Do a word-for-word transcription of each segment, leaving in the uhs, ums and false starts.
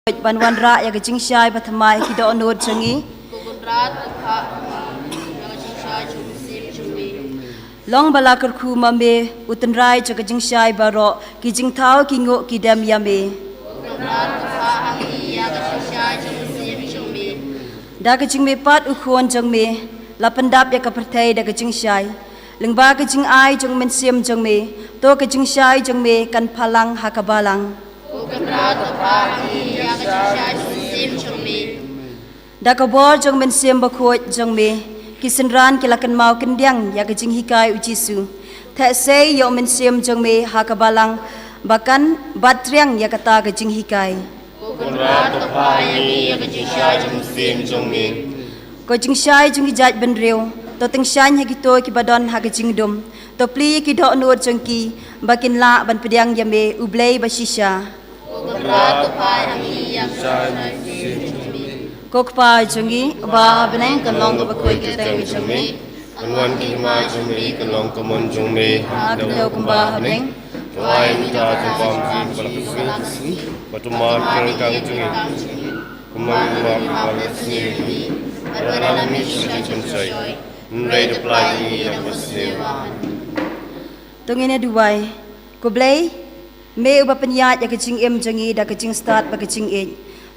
ban wanrah ïa ka jingshai ba thymmai ha ki dohnud jong ngi. Long ba la kyrkhu ma me u tynrai jong ka jingshai baroh, ki jingthaw ki nguh ki dem ïa me. Da ka jingmihpat u Khun jong me la pyndap ïa ka pyrthei da ka jingshai. Lyngba ka jingai jong u Mynsiem jong me, to ka jingshai jong me kan phalang ha ka balang. Da ka bor jong u Mynsiem Bakhuid jong me, ki synran ki la kynmaw kyndiang ïa ka jinghikai u Jisu. Theh sei ïa u Mynsiem jong me ha ka balang, ba kan bat triang ïa kata ka jinghikai. Ko Kynrad, to phah ïa ngi ïa ka jingshai jong u Mynsiem jong me. Ko jingshai jong ki jaitbynriew, to tyngshaiñ ha kito kiba don ha ka jingdum. To plie ïa ki dohnud jong ki, ba kin lah ban pdiang ïa me u Blei ba shisha. Ko Kynrad, to phah ïa ngi ïa ka jingshai jong u Mynsiem jong me. Ko Kpa jong ngi uba ha bneng, kan long kaba khuid ka kyrteng jong me. Kan wan ka hima jong me, kan long ka mon jong me ha ka kyrteng kumba ha bneng. To ai ïa ngi mynta ka jingpynbam jong ngi ha ka sngi, bad to map ïa ka jingkam jong ngi, kumba ngi map ïa kiba la sniew ïa ngi. Bad wat ïalam ïa ngi sha ka jingpynshoi, hynrei to pyllait ïa ngi na kaba sniew. To ngin ïa duwai. Ko Blei, me uba pynïaid ïa ka jingim jong ngi da ka jingstad bad ka jingïeit.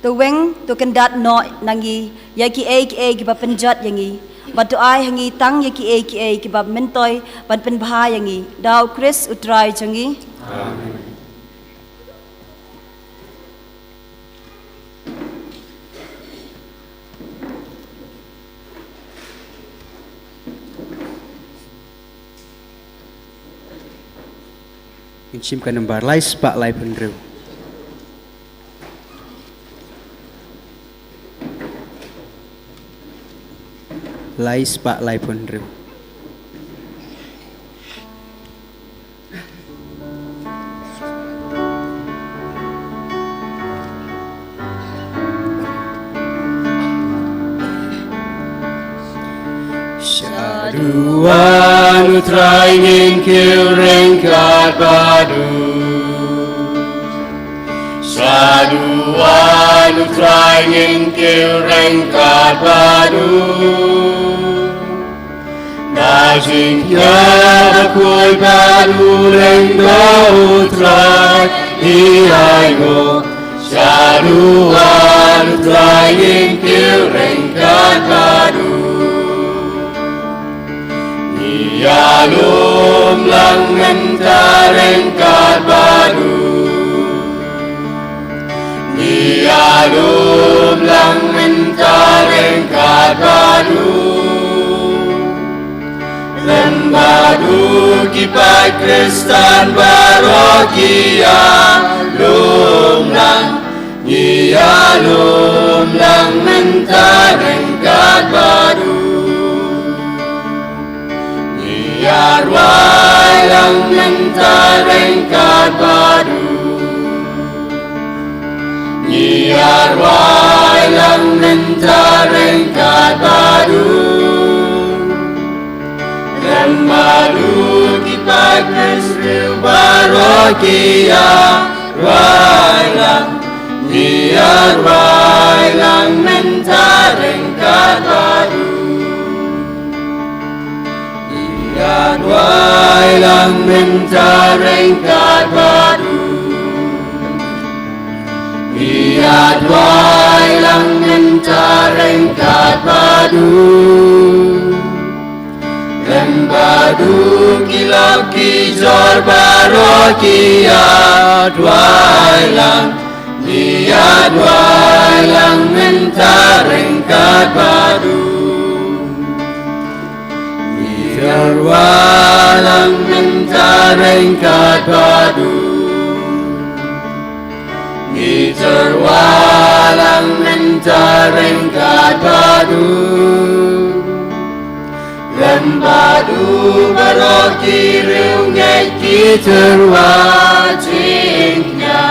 To weng, to kyndat noh na ngi ïa kiei kiei kiba pynjot ïa ngi. Bad to ai ha ngi tang ïa kiei kiei kiba myntoi ban pynbha ïa ngi. Da u Khrist u Trai jong ngi. Amen. Ngin shim ka nambar lai spah laiphew hynriew. Lai spah laiphew hynriew. Shaduh Anu Trai, ngin kiew ryngkat bad u. Shaduh Anu Trai, ngin kiew ryngkat bad u. Da jingkiew bakhuid bad u lyngdoh u Trai, ngi ainguh. Shaduh Anu Trai, ngin kiew ryngkat bad u. Ngi ïalum lang mynta ryngkat bad u. Ngi ïalum lang mynta ryngkat bad u. Lem bad u ki paid Khristan baroh ki ïalum lang. Ngi ïalum lang mynta ryngkat bad u. Ngi ïarwai lang mynta ryngkat bad u. Ngi ïarwai lang mynta ryngkat bad u. Lem bad u ki paid Khristan baroh ki ïarwai lang. Ngi ïarwai lang mynta ryngkat bad u. Ngi ïarwai lang mynta ryngkat bad u. Ngi ïarwai lang mynta ryngkat bad u. Lem bad u ki lok ki jor baroh ki ïarwai lang. Ngi ïarwai lang mynta ryngkat bad u. Ngi ïarwai lang mynta ryngkat bad u. Ngi ïarwai lang mynta ryngkat bad u. Lem bad u baroh ki riewngeit ki tyrwa jingkñia.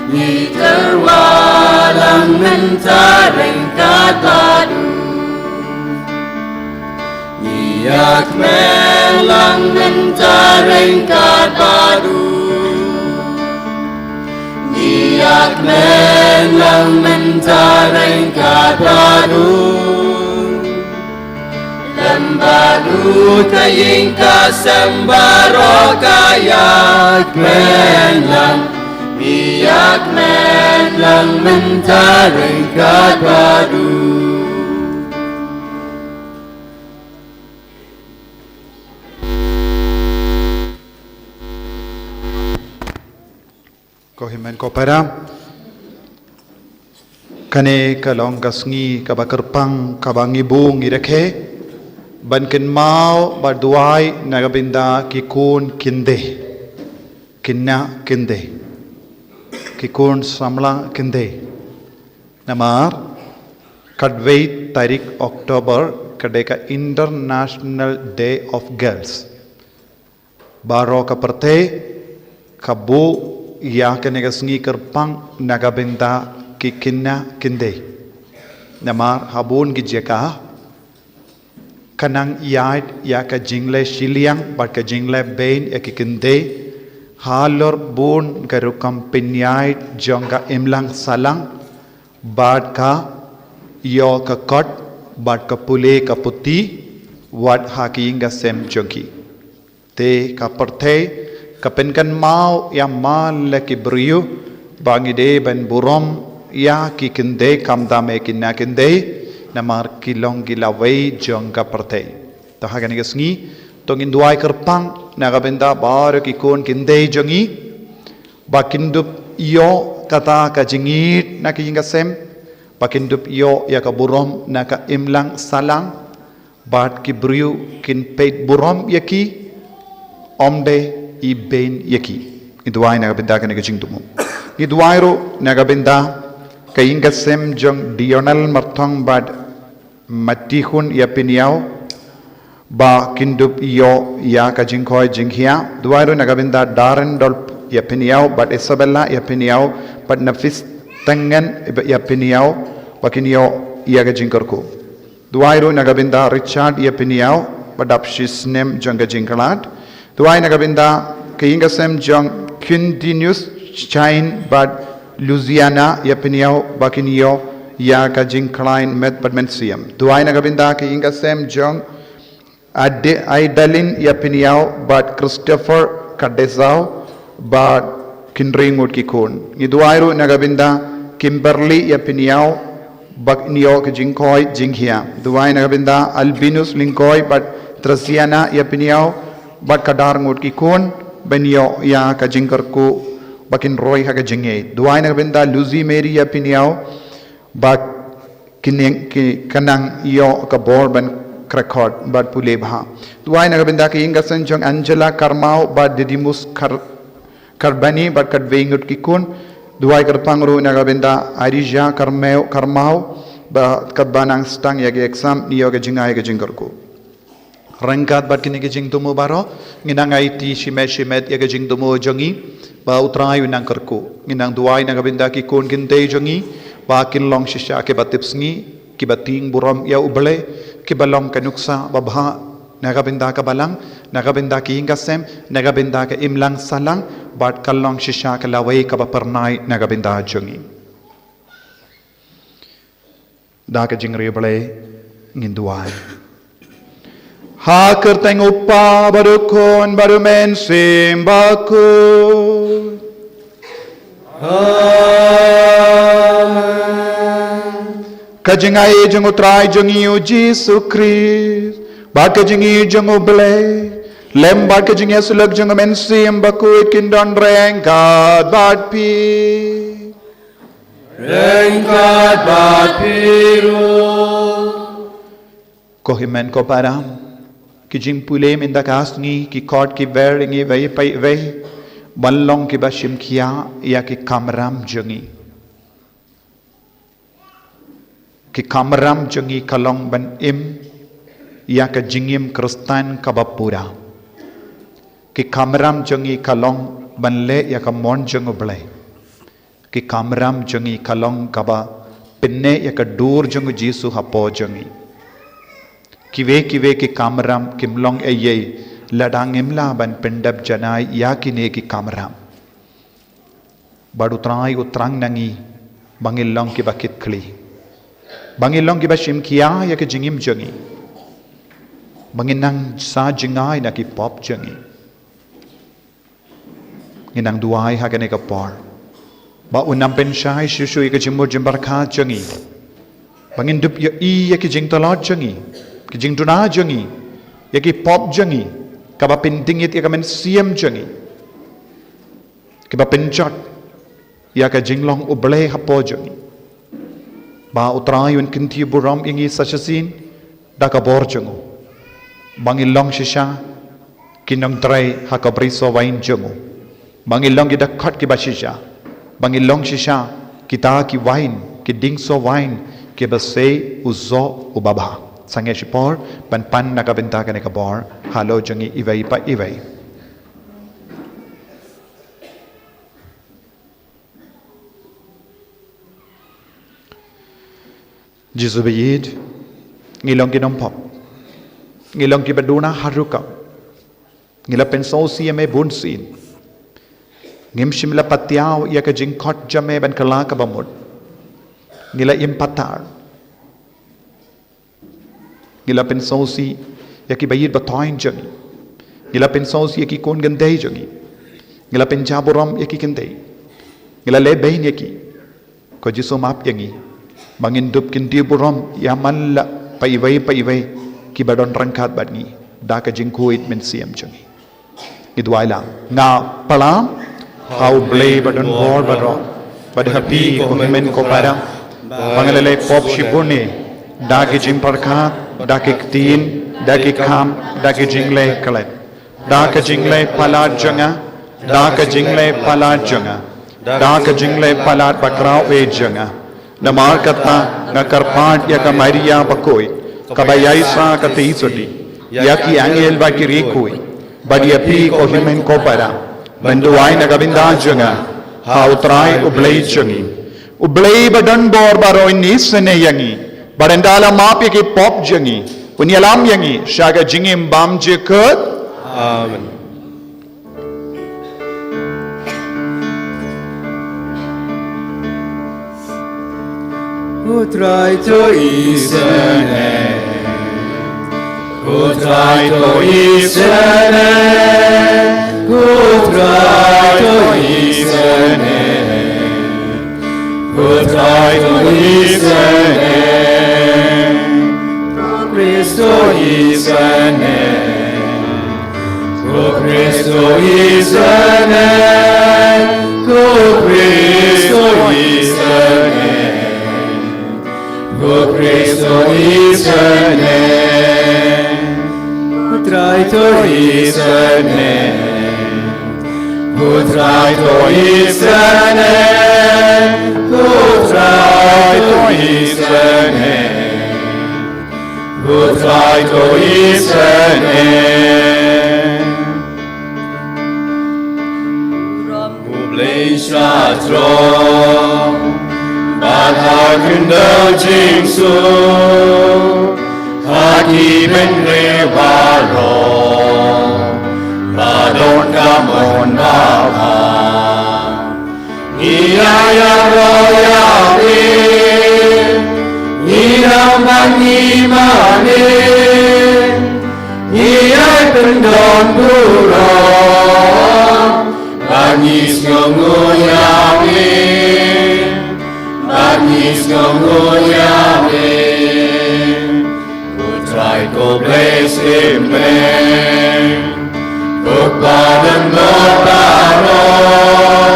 Ngi ïarwai lang mynta ryngkat bad u. Ngi ïakmen lang mynta ryngkat bad u. Ngi ïakmen lang Tareng ka baru. Lem baru ka ïing ka sem baroh ka ïaid men lang. Ïaid men lang mynta reng ka baru. Ko hynmen ko para, kane ka long ka sngi kaba kyrpang kaba ngi bun ngi rakhe ban kynmaw bad duwai na ka bynta ki khun khyndai, khynnah khyndai, ki khun samla khyndai. Namar katwei tarik October ka dei ka International Day of Girls. Baroh ka pyrthei ka buh ïa kane ka sngi kyrpang na ka bynta ki khynnah khyndai. Namar ha bun ki jaka ka nang ïaid ïa ka jingleh shiliang bad ka jingleh beiñ ïa ki khyndai. Halor bun ka rukom pynïaid jong ka imlang sahlang bad ka ïoh ka kot bad ka pule ka puthi wat ha ki ïing ka sem jong ki. Te ka pyrthei ka pynkynmaw ïa ma la ki briew ba ngi dei ban burom ïa ki khyndai khamtam ïa ki khynnah khyndai namar ki long ki lawei jong ka pyrthei. Te ha kane ka sngi to ngin duwai kyrpang na ka bynta baroh ki khun khyndai jong ngi ba kin dup ïoh kata ka jingïeit na ki ïing ka sem, ba kin dup ïoh ïa ka burom na ka imlang sahlang, bad ki briew kin peit burom ïa ki, ym dei i beiñ ïa ki. Ngi duwai na ka bynta kane ka jingthmu. Ngi duwai ruh na ka bynta ka ïing ka sem jong Dionel Marthong bad Matihun ïa Piniaw ba kin dup ïoh ïa ka jingkhoi jinghiah. Duwai ruh na ka bynta Darendorf ïa Piniaw bad Isabella ïa Piniaw bad Nafis Tengen ïa Piniaw ba kin ïoh ïa ka jingkyrkhu. Duwai ruh na ka bynta Richard ïa Piniaw ba dap shi snem jong ka jingkhlad. Duwai na ka bynta ka ïing ka sem jong Quintinius Chain bad Luciana ïa Piniaw ba kin ïoh ïa ka jingkhlaiñ met bad mynsiem. Duwai na ka bynta ka ïing ka sem jong Ade-, Aidalin ïa Piniaw bad Christopher Kadesau bad kin ri ngut ki khun. Ngi duwai ruh na ka bynta Kimberly ïa Piniaw ba kin ïoh ka jingkhoi jinghiah. Duwai na ka bynta Albinus Lyngkoi bad Tresiana ïa Piniaw bad ka dar ngut ki khun ban ïoh ïa ka jingkyrkhu ba kin roi ha ka jingngeit. Duwai na ka bynta Lucy Mary ïa Piniaw ba kin nang, ki, ka nang ïoh ka bor ban kyrkhu bad pule bha. Duwai na ka bynta ka ïing ka sem jong Angela Karmau bad Didymus Kar-, Karbani bad katwei ngut ki khun. Duwai kyrpang ruh na ka bynta Arija Karmeu, Karmau ba katba nang sdang ïa ki exam, kin ïoh ka jingai ka jingkyrkhu. Ryngkat bad kine ki jingthmu baroh, ngin nang aiti shimet shimet ïa ka jingthmu jong ngi ba U Trai un nang kyrkhu. Ngin nang duwai na ka bynta ki khun khyndai jong ngi ba kin long shisha kiba tipsngi, kiba tieng burom ïa U Blei, kiba long ka nuksa babha na ka bynta ka balang, na ka bynta ka ïing ka sem, na ka bynta ka imlang sahlang, bad ka long shisha ka lawei kaba phyrnai na ka bynta jong ngi. Da ka jingriewblei ngin duwai. Ha ka kyrteng U Kpa bad U Khun bad U Mynsiem Bakhuid. Amen. Ka jingai jong U Trai jong ngi U Jisu Khrist bad ka jingïeit jong U Blei lem bad ka jingïasyllok jong U Mynsiem Bakhuid kin don ryngkat bad phi. Ryngkat bad phi ruh. Ko hynmen ko para, ki jingpule mynta ka sngi ki khot ki ber ïa ngi iwei pa iwei ban long kiba shim khia ïa ki kamram jong ngi. Ki kamram jong ngi ka long ban im ïa ka jingim Khristan kaba pura. Ki kamram jong ngi ka long ban leh ïa ka mon jong U Blei. Ki kamram jong ngi ka long kaba pynneh ïa ka dur jong U Jisu hapoh jong ngi. Kiwei kiwei ki kamram kim long ei ei lada ngim lah ban pyndep janai ïa kine ki kamram. Bad U Trai u thrang na ngi Ba ngin long kiba kit khlieh. Ba ngin long kiba shim khia ïa ka jingim jong ngi. Ba ngin nang sa jngai na ki pop jong ngi. Ngin nang duwai ha kane ka por. Ba un nang pynshai shuh shuh ïa ka jingmut jingpyrkhat jong ngi. Ba ngin dup ïohi ïa ki jingtlot jong ngi, ki jingduna jong ngi, ïa ki pop jong ngi, kaba pyndingit ïa ka mynsiem jong ngi. Kiba pynjot ïa ka jinglong U Blei hapoh jong ngi. Ba U Trai un kyntiew burom ïa ngi sa shisien da ka bor jong u. Ba ngin long shisha ki nongtrei ha ka bri soh wain jong u. Ba ngin long ki dkhot kiba shisha. Ba ngin long shisha kita ki wain, ki dieng soh wain, kiba sei u soh uba bha. Sangeh shipor ban pan na ka bynta kane ka bor halor jong ngi iwei pa iwei. Jisu ba ïeit, ngi long ki nongpop. Ngi long kiba duna ha rukom. Ngi la pynsngewsih ïa me bun sien. Ngim shym la patiaw ïa ka jingkhot jong me ban kylla kaba mut. Ngi la im patar. Ngi la pynsngewsih ïa ki ba ïeit ba thoiñ jong ngi. Ngi la pynsngewsih ïa ki khun khyndai jong ngi. Ngi la pynjah burom ïa ki khyndai. Ngi la leh beiñ ïa ki. Ko Jisu map ïa ngi. Ba ngin dup kyntiew burom ïa man la pa iwei pa iwei kiba don ryngkat bad ngi da ka jingkhuid mynsiem jong ngi. Ngi duwai lang. Nga palam ha U Blei ba don bor baroh, bad ha phi ko hynmen ko para, ba nga la leh pop shibun eh, da ki jingpyrkhat, da ki ktien, da ki kam, da ki jingleh klet, da ka jingleh palat jong nga, da ka jingleh palat jong nga, da ka jingleh palat ba khraw eh jong nga. Namar kata nga kyrpad ïa ka Maria bakhuid, kaba ïaisah ka Theisotti, ïa ki angel bad ki riewkhuid, bad ïa phi ko hynmen ko para, ban duwai na ka bynta jong nga ha U Trai U Blei jong ngi. U Blei ba don bor baroh un isynei ïa ngi, bad ynda la map ïa ki pop jong ngi, un ïalam ïa ngi sha ka jingim bymjukut. Amen. Ko Trai to isynei. Ko Trai to isynei. Ko Trai to isynei. Ko Trai to isynei. Ko Khrist to isynei. Ko Khrist to isynei. Ko Khrist to isynei. Ko Khrist to isynei. Ko Trai to isynei. Ko Trai to isynei. Ko Trai to isynei. Ko Trai to isynei. Burom U Blei sha jrong bad ha khyndew jingsuk, ha ki bynriew baroh ba don ka mon babha. Ngi ïaroh ïa phi, ngi ïam ban ngi mane, ngi ïai pyndon burom, ba ngi sngewnguh ïa me, ba ngi sngewnguh ïa me. Ko Trai ko Blei Tymmen, ko Kpa don bor baroh,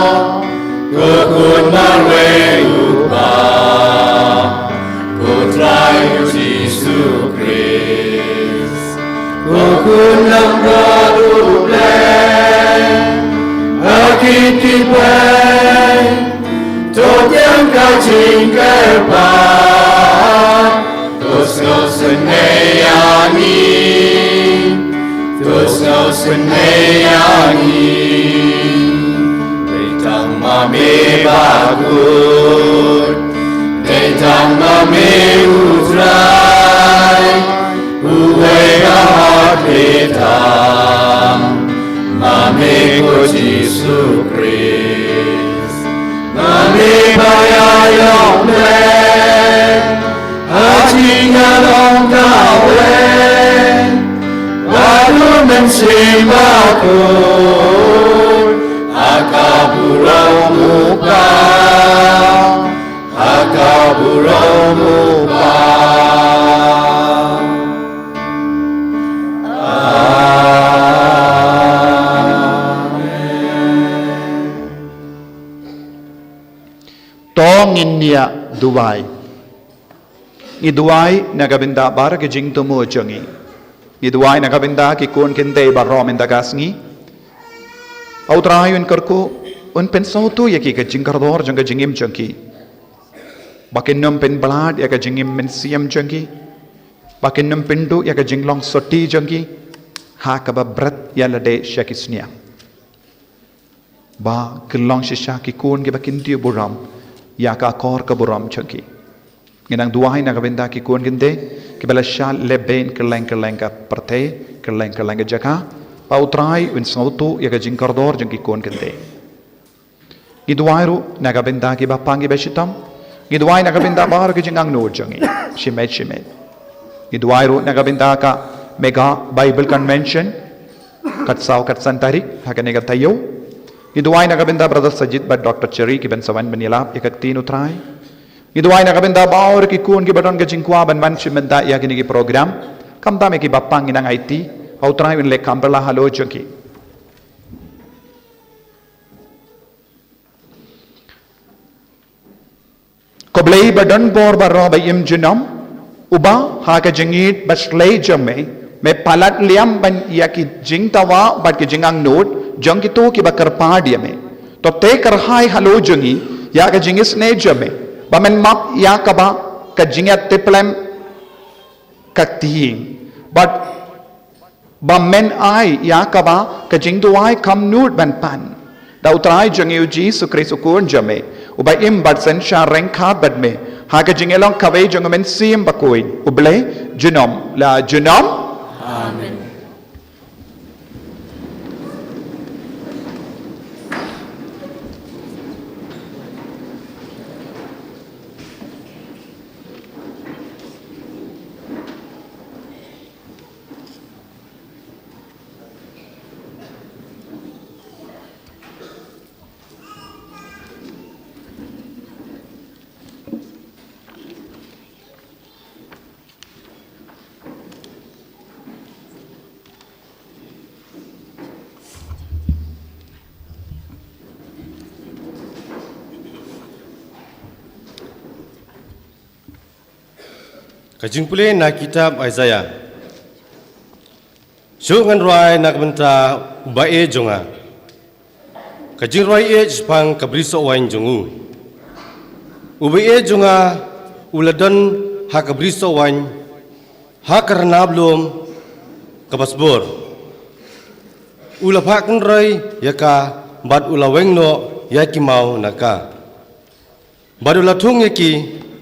ko Khun marwei U Kpa, ko Trai U Jisu Khrist, ko Khun Langbrot U Blei, ha ki kynthei, to tang ka jingkyrpad, to sngewsynei ïa ngi, to sngewsynei ïa ngi. Dei tang ma me bakut, dei tang ma me U Trai, uwei ba hap leh tam, ma me ko Jisu Khrist. Ma me ba ïaroh ïa Ha ka burom u Kpa, ha ka burom u Kpa. Amen. To ngin ïa duwai. Ngi duwai na ka bynta baroh ki jingthmu jong ngi. Ngi duwai na ka bynta ki khun ki kynthei baroh mynta ka sngi. Ïa U Trai un kyrkhu, un pynsngewthuh ïa ki ka jingkordor jong ka jingim jong ki. Ba kin ym pynblad ïa ka jingim mynsiem jong ki. Ba kin ym pynduh ïa ka jinglong sotti jong ki. Ha kaba bret ïa lade sha ki sniang. Ba kin long shisha ki khun kiba kyntiew burom ïa ka akor ka burom jong ki. Ngi nang duwai na ka bynta ki khun ki kynthei kiba la shah lehbeiñ kylleng kylleng ka pyrthei, kylleng kylleng ka jaka. Ba U Trai un sngewthuh ïa ka jingkordor jong ki khun ki kynthei. Ngi duwai ruh na ka bynta kiba pang kiba shitom. Ngi duwai na ka bynta baroh ki jingangnud jong ngi shimet shimet. Ngi duwai ruh na ka bynta ka Mega Bible Convention, kat saw kat san tarik ha kane ka taïew. Ngi duwai na ka bynta Brother Sajid bad Doctor Cherry kiban sa wan ban ïalap ïa ka ktien U Trai. Ngi duwai na ka bynta baroh ki khun kiba don ka jingkwah ban wan shim bynta ïa kine ki program. Khamtam ïa kiba pang, ngi nang aiti ba U Trai un leh kham bha halor jong ki. Ko Blei ba don bor baroh ba im junom, uba ha ka jingïeit ba shlei jong me, me palat liam ban ïa ki jingthaw bad ki jingangnud jong kito kiba kyrpad ïa me. To te kyrhai halor jong ngi ïa ka jingisynei jong me, ba men map ïa kaba ka jingïatiplem ka ktien. Bad ba men ai ïa kaba ka jingduwai kham nud ban pan. Da U Trai jong ngi U Jisu Khrist U Khun jong me, uba im bad synshar ryngkat bad me ha ka jingïalong kawei jong U Mynsiem Bakhuid, U Blei junom la junom. Amen. Ka jingpule na kitab Isaiah. Shu ngan rwai na ka bynta u ba-ïeit jong nga. Ka jingrwai ïeit shaphang ka brisoh waiñ jong u. U ba-ïeit jong nga u la don ha ka brisoh waiñ, ha ka rnab lum kaba sbur. U la phah kynroi ïa ka bad u la weng noh ïa ki maw na ka. Bad u la thung ïa ki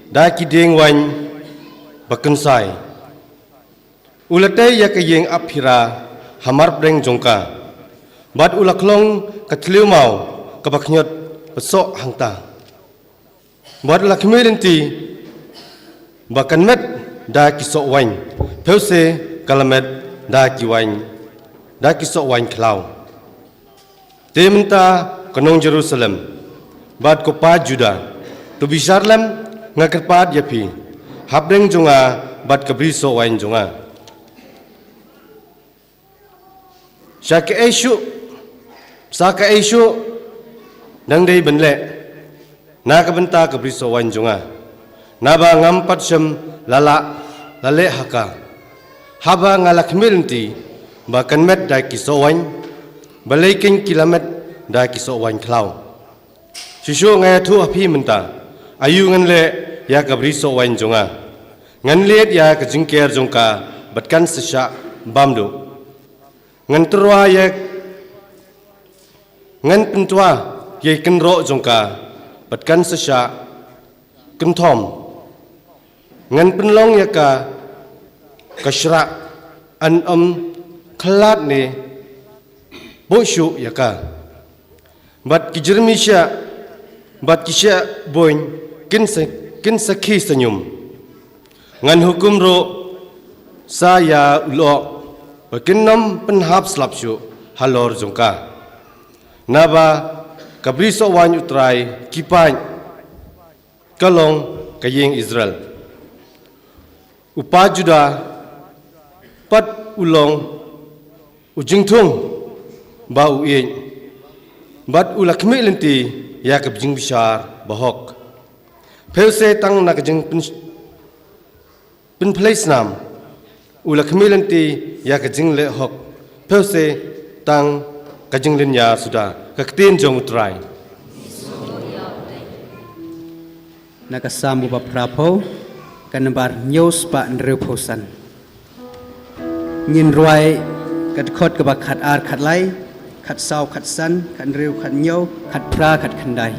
da ki dieng waiñ ba kynsai. U la tei ïa ka ïing ap phira ha mar pdeng jong ka. Bad u la khlong ka thliew maw kaba khñiot ba soh hangta. Bad u la khmih lynti ba kan met da ki soh waiñ, phewse ka la met da ki waiñ, da ki soh waiñ khlaw. Te mynta, ko nong Jerusalem bad ko paid Juda, to bishar lem, nga kyrpad ïa phi hapdeng jong nga bad ka brisoh waiñ jong nga. Sa kaei shuh, sa kaei shuh dang dei ban leh na ka bynta ka brisoh waiñ jong nga, naba ngam pat shym la lah la leh ha ka. Haba nga la khmih lynti ba kan met da ki soh waiñ, balei kein ki la met da ki soh waiñ khlaw. Shisha nga ïathuh ha phi mynta, aïu ngan leh ïa ka brisoh waiñ jong nga. Ngan leit ïa ka jingker jong ka bad kan sa shah bam duh. Ngan tyrwa ïa, ngan pyntwa ïa ki kynroh jong ka bad kan sa shah kynthom. Ngan pynlong ïa ka ka shrah, yn ym khlad ne buh shuh ïa ka. Bad ki jyrmi shiah bad ki shiah buiñ kin sa, kin sakhi sñium. Ngan hukum ruh sa ïa u lyoh ba kin ym pynhap slap shuh. halor jong ka. Naba ka brisoh waiñ U Trai ki paid ka long ka ïing Israel. U paid Juda pat u long u jingthung ba u ïeit, bad u la khmih lynti ïa ka jingbishar bahok. Phewse tang na ka jingpyn pynphlei snam, u la khmih lynti ïa ka jingleh hok. Phewse tang ka jinglynñiar suda. Ka ktien jong U Trai. Na ka Salm uba phraphew, ka nambar hynñiew spah hynriewphew san. Ngin rwai ka dkhot kaba khat ar khat lai, khat saw khat san, khat hynriew khat hynñiew, khat phra khat khyndai.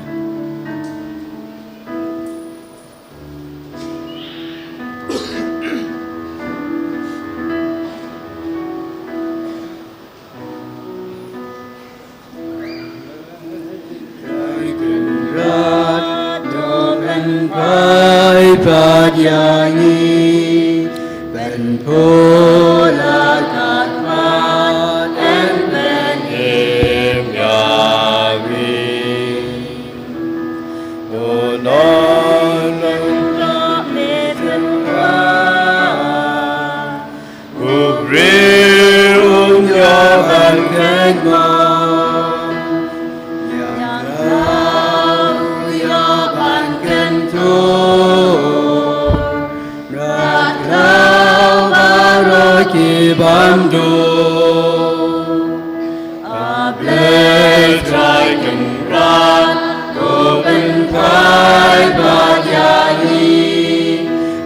U briew un ïoh ban kynmaw, ïa u ïoh ban kyntu, ïa u baroh ki bym duh. A Blei Trai Kynrad, to pynphai pat ïa ngi,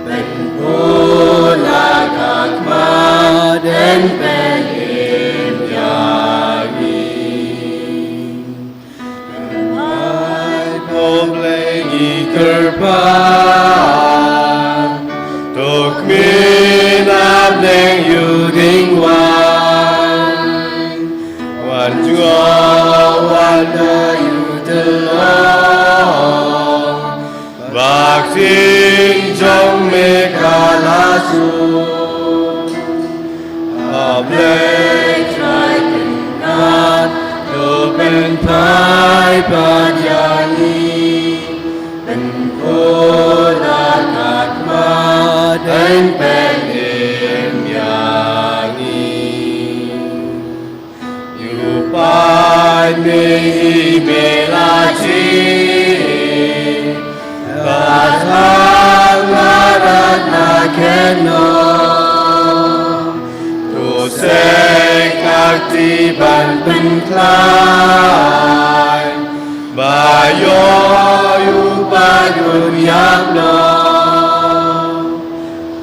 pynbun la ka khmat, yn pynim ïa ngi. Pynphai ko Blei ngi kyrpad, to khmih na bneng ïa u dieng waiñ. Wan jngoh wan da ïa u tyllong, ba ka ktien jong me ka la suk. A Blei Trai Kynrad, to pynphai pat ïa ngi, pynbun la ka khmat, yn pynim ïa ngi. Ïa u paid me hi me la jied, bad ha nga la rat na khynnoh. To seng ka kti ban pynkhlaiñ, ba ïoh ïa u paid un ïap noh.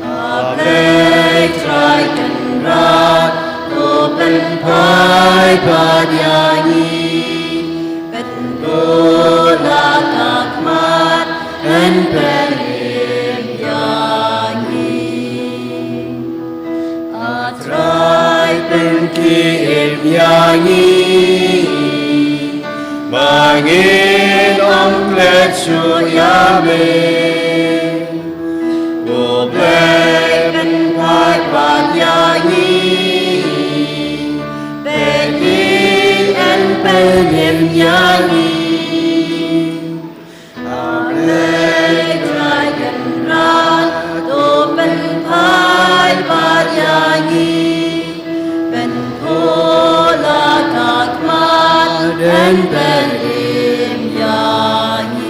A Blei Trai Kynrad, to pynphai pat ïa ngi, pynbun la ka khmat, yn pynim ïa ngi. A Trai, pynkim ïa ngi, ba ngin ym klet shuh ïa me. Ko Blei, pynphai pat ïa ngi, peit, yn pynim ïa ngi. A Blei Trai Kynrad, to pynphai pat ïa ngi, pynbun la ka khmat, yn pynim ïa ngi.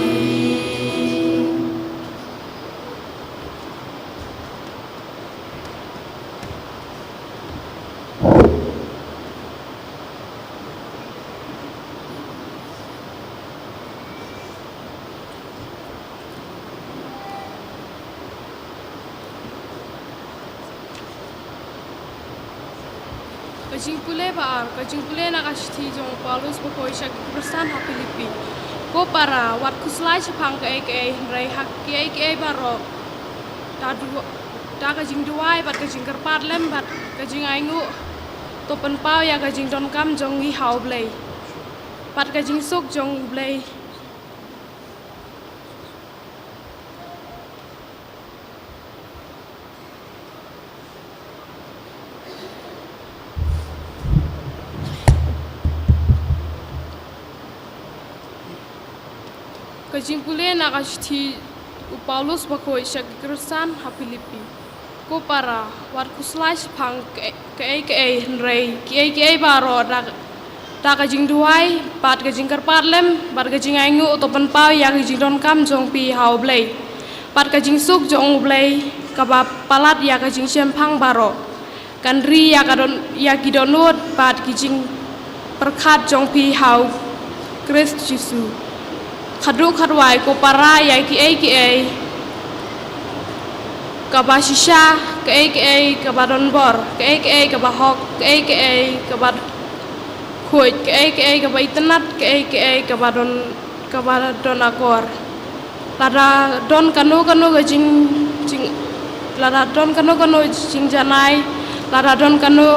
Ka jingpule ba ar, ka jingpule na ka shithi jong u Paulus bakhuid sha ki Khristan ha Philippi. Ko para, wat khuslai shaphang kaei kaei, hynrei ha kiei kiei baroh, da du-, da ka jingduwai bad ka jingkyrpad lem bad ka jingainguh, to pynpaw ïa ka jingdonkam jong ngi ha U Blei. Bad ka jingsuk jong U Blei Jingpule na ka shithi u Paulus bakhuid sha ki Khristan ha Philippi. Ko para, wat khuslai shaphang kaei kaei, hynrei kiei kiei baroh da, da ka jingduwai bad ka jingkyrpad lem bad ka jingainguh, to pynpaw ïa ka jingdonkam jong phi ha U Blei. Bad ka jingsuk jong U Blei kaba palat ïa ka jingshemphang baroh kan ri ïa ka don, ïa ki dohnud bad ki jingpyrkhat jong phi ha U Khrist Jisu. Khadduh khadwai ko para, ïa kiei kiei kaba shisha, kaei kaei kaba donbor, kaei kaei kaba hok, kaei kaei kaba khuid, kaei kaei kaba itynnad, kaei kaei kaba don, kaba don akor. Lada don kano kano ka jing, jing, lada don kano kano jingjanai, lada don kano,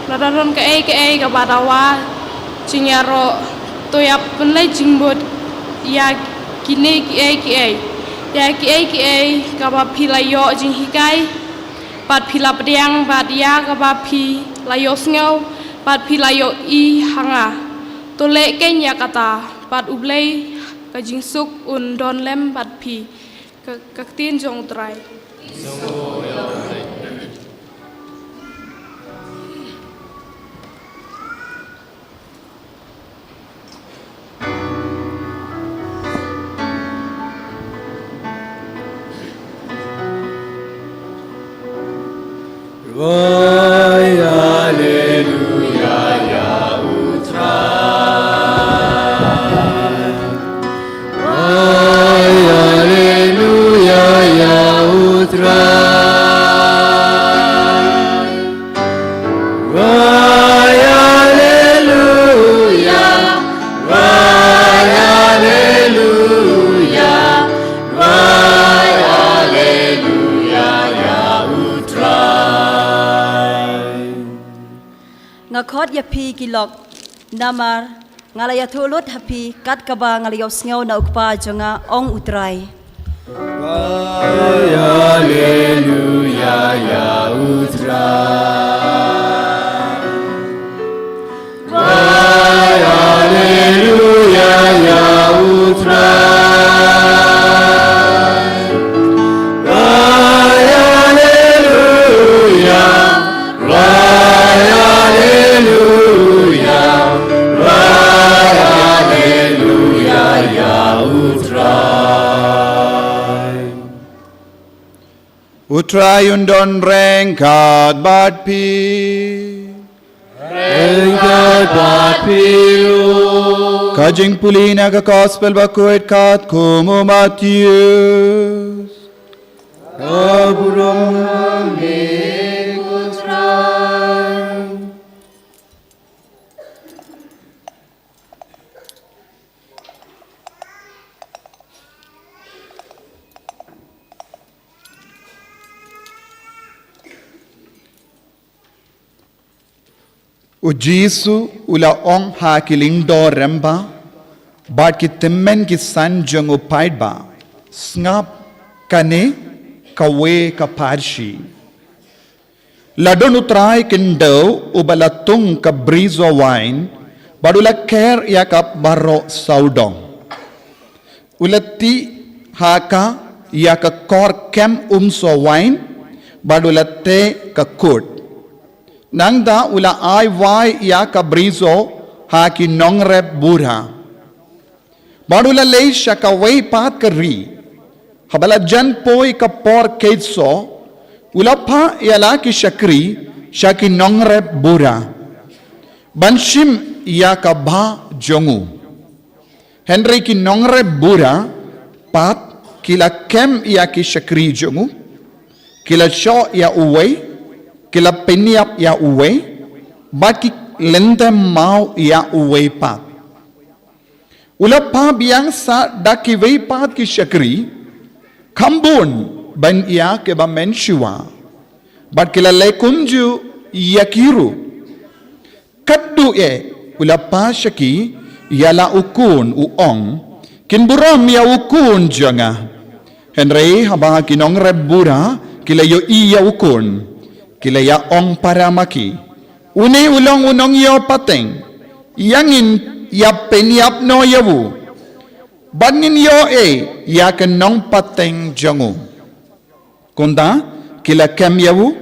lada don kaei kaei kaba dawa jingïaroh, to ïa pynleit jingmut ïa kine kiei kiei. Ïa kiei kiei kaba phi la ïoh jinghikai bad phi la pdiang, bad ïa kaba phi la ïohsngew bad phi la ïohi ha nga, to leh keiñ ïa kata, bad U Blei ka jingsuk un don lem bad phi. Ka, ka ktien jong U Trai. Rwai haleluya ïa U Trai. Rwai haleluya ïa U Trai. Rwai haleluya, rwai haleluya, rwai haleluya ïa U Trai. Nga khot ïa phi ki lok, namar nga la ïathuh lut ha phi kat kaba nga la ïohsngew na U Kpa jong nga, ong U Trai. Rwai haleluya ïa U Trai. Rwai haleluya ïa U Trai. Rwai haleluya. Rwai haleluya, rwai haleluya ïa U Trai. U Trai un don ryngkat bad phi. Ryngkat bad phi ruh. Ka jingpule na ka Gospel bakhuid katkum u Mathaios. Ka burom ha me ko Trai. U Jisu u la ong ha ki lyngdoh rangbah bad ki tymmen ki saiñ jong u paidbah, sngap, kane kawei ka pharshi. La don u trai khyndew uba la tung ka brisoh wain bad u la ker ïa ka baroh sawdong. U la tih ha ka ïa ka kor kem umsoh wain bad u la teh ka kut. Nangta u la ai wai ïa ka brisoh ha ki nongrep bura. Bad u la leit sha kawei pat ka ri. Haba la jan poi ka por khein soh, u la phah ïa la ki shakri sha ki nongrep bura ban shim ïa ka bha jong u. Hynrei ki nongrep bura pat ki la kem ïa ki shakri jong u, ki la shoh ïa uwei, ki la pynïap ïa uwei, bad ki lyntem maw ïa uwei pat. U la phah biang sa da kiwei pat ki shakri, kham bun ban ïa kiba mynshuwa. Bad ki la leh kumjuh ïa ki ruh. Katduh eh u la phah sha ki ïa la u khun u ong, kin burom ïa u khun jong nga. Hynrei haba ki nongrep bura ki la ïohi ïa u khun, ki la ïa ong para ma ki, une u long u nongïoh pateng, ïa ngin ïa pynïap noh ïa u. Bad ngin ïoh ei ïa ka nongpateng jong u. Kumta ki la kem ïa u,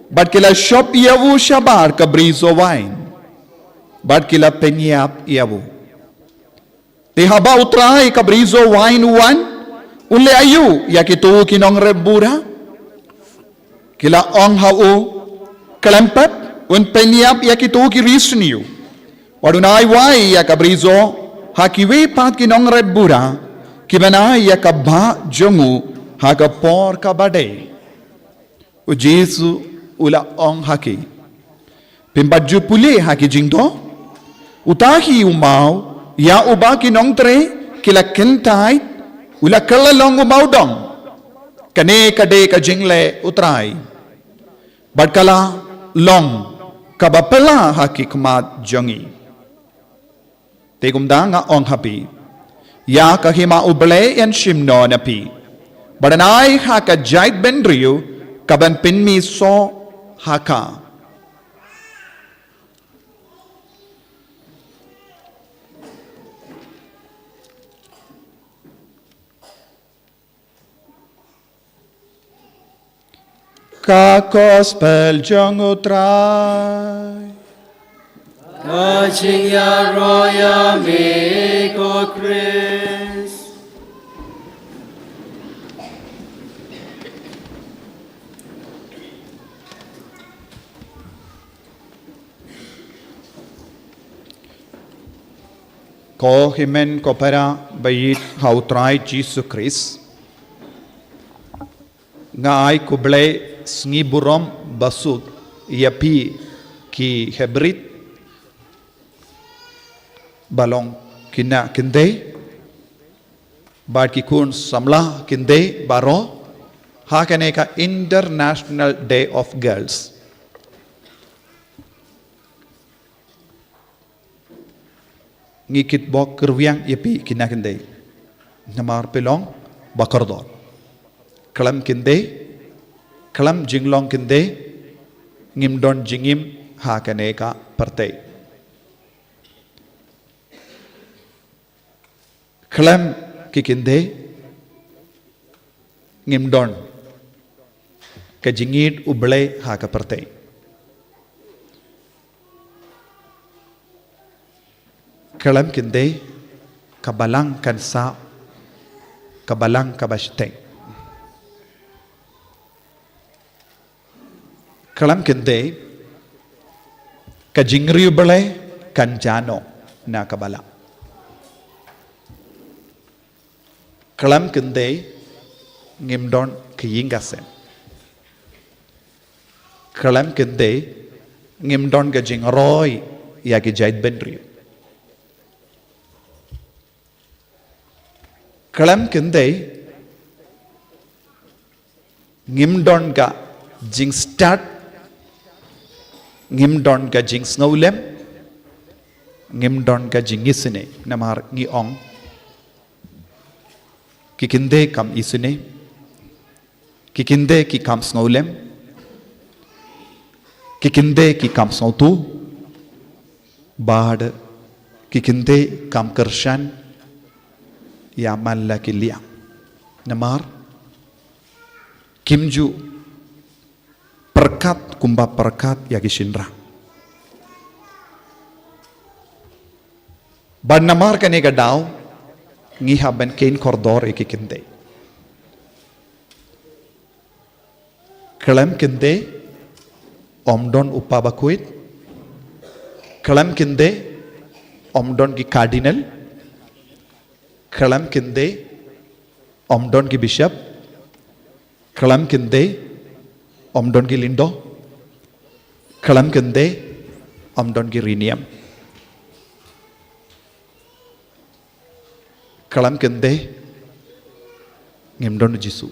bad ki la shop ïa u shabar ka brisoh wain, bad ki la pynïap ïa u. Te haba u trai ka brisoh wain u wan, un leh aïu ïa kito ki nongrep bura? Ki la ong ha u, khlem pep, un pynïap ïa kito ki ri sniew, bad un ai wai ïa ka brisoh ha kiwei pat ki nongrep bura, kiban ai ïa ka bhah jong u ha ka por kaba dei. U Jisu u la ong ha ki, phim pat ju pule ha ki jingdoh? Uta hi u maw ïa uba ki nongtrei ki la kyntait, u la kylla long u mawdong. Kane ka dei ka jingleh u trai, bad ka la long kaba phylla ha ki khmat jong ngi. Te kumta nga ong ha phi, ïa ka hima u Blei yn shim noh na phi, bad yn ai ha ka jaitbynriew kaban pynmih soh ha ka. Ka gospel jong u Trai. Ka jingïaroh ïa me ko Khrist. Ko hynmen ko para ba ïeit ha u Trai Jisu Khrist, nga ai khublei sngi burom basuk ïa phi ki hybrid, ba long khynnah khyndai bad ki khun samla khyndai baroh ha kane ka International Day of Girls. Ngi kitbok kyrwiang ïa phi khynnah khyndai, namar phi long ba kordor. Khlem khyndai, khlem jinglong khyndai, ngim don jingim ha kane ka pyrthei. Khlem ki khyndai, ngim don ka jingïeit u Blei ha ka pyrthei. Khlem khyndai, ka balang kan sah, ka balang kaba shiteng. Khlem khyndai, ka jingriewblei kan jah noh na ka balang. Khlem khyndai, ngim don ka ïing ka sem. Khlem khyndai, ngim don ka jingroi ïa ki jaitbynriew. Khlem khyndai, ngim don ka jingstad, ngim don ka jingsngewlem, ngim don ka jingisynei. Namar ngi ong, ki khyndai kam isynei, ki khyndai ki kam sngewlem, ki khyndai ki kam sngewthuh, bad ki khyndai kam kyrshan ïa man la ki liang. Namar kim ju pyrkhat kumba pyrkhat ïa ki shynrang. Bad namar kane ka daw, ngi hap ban kheiñ kordor ïa ki khyndai. Khlem khyndai, ym don u pa bakhuid. Khlem khyndai, ym don ki cardinal. Khlem khyndai, ym don ki bishop. Khlem khyndai, ym don ki lyngdoh. Khlem khyndai, ym don ki riniam. Khlem khyndai, ngim don u Jisu.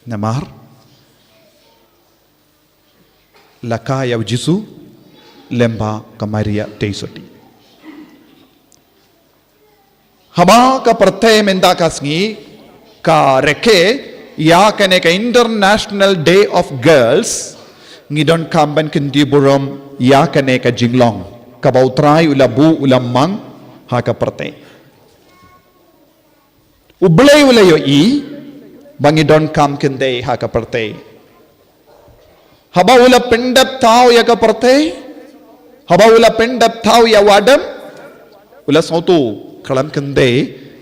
Namar la ka ïa u Jisu lem bad ka Maria Theisotti. Haba ka pyrthei mynta ka sngi ka rakhe ïa kane ka International Day of Girls, ngi donkam ban kyntiew burom ïa kane ka jinglong kaba u Trai u la buh u la mang ha ka pyrthei. U Blei u la ïohi ba ngi donkam khyndai ha ka pyrthei. Haba u la pyndep thaw ïa ka pyrthei, haba u la pyndep thaw ïa u Adam, u la sngewthuh khlem khyndai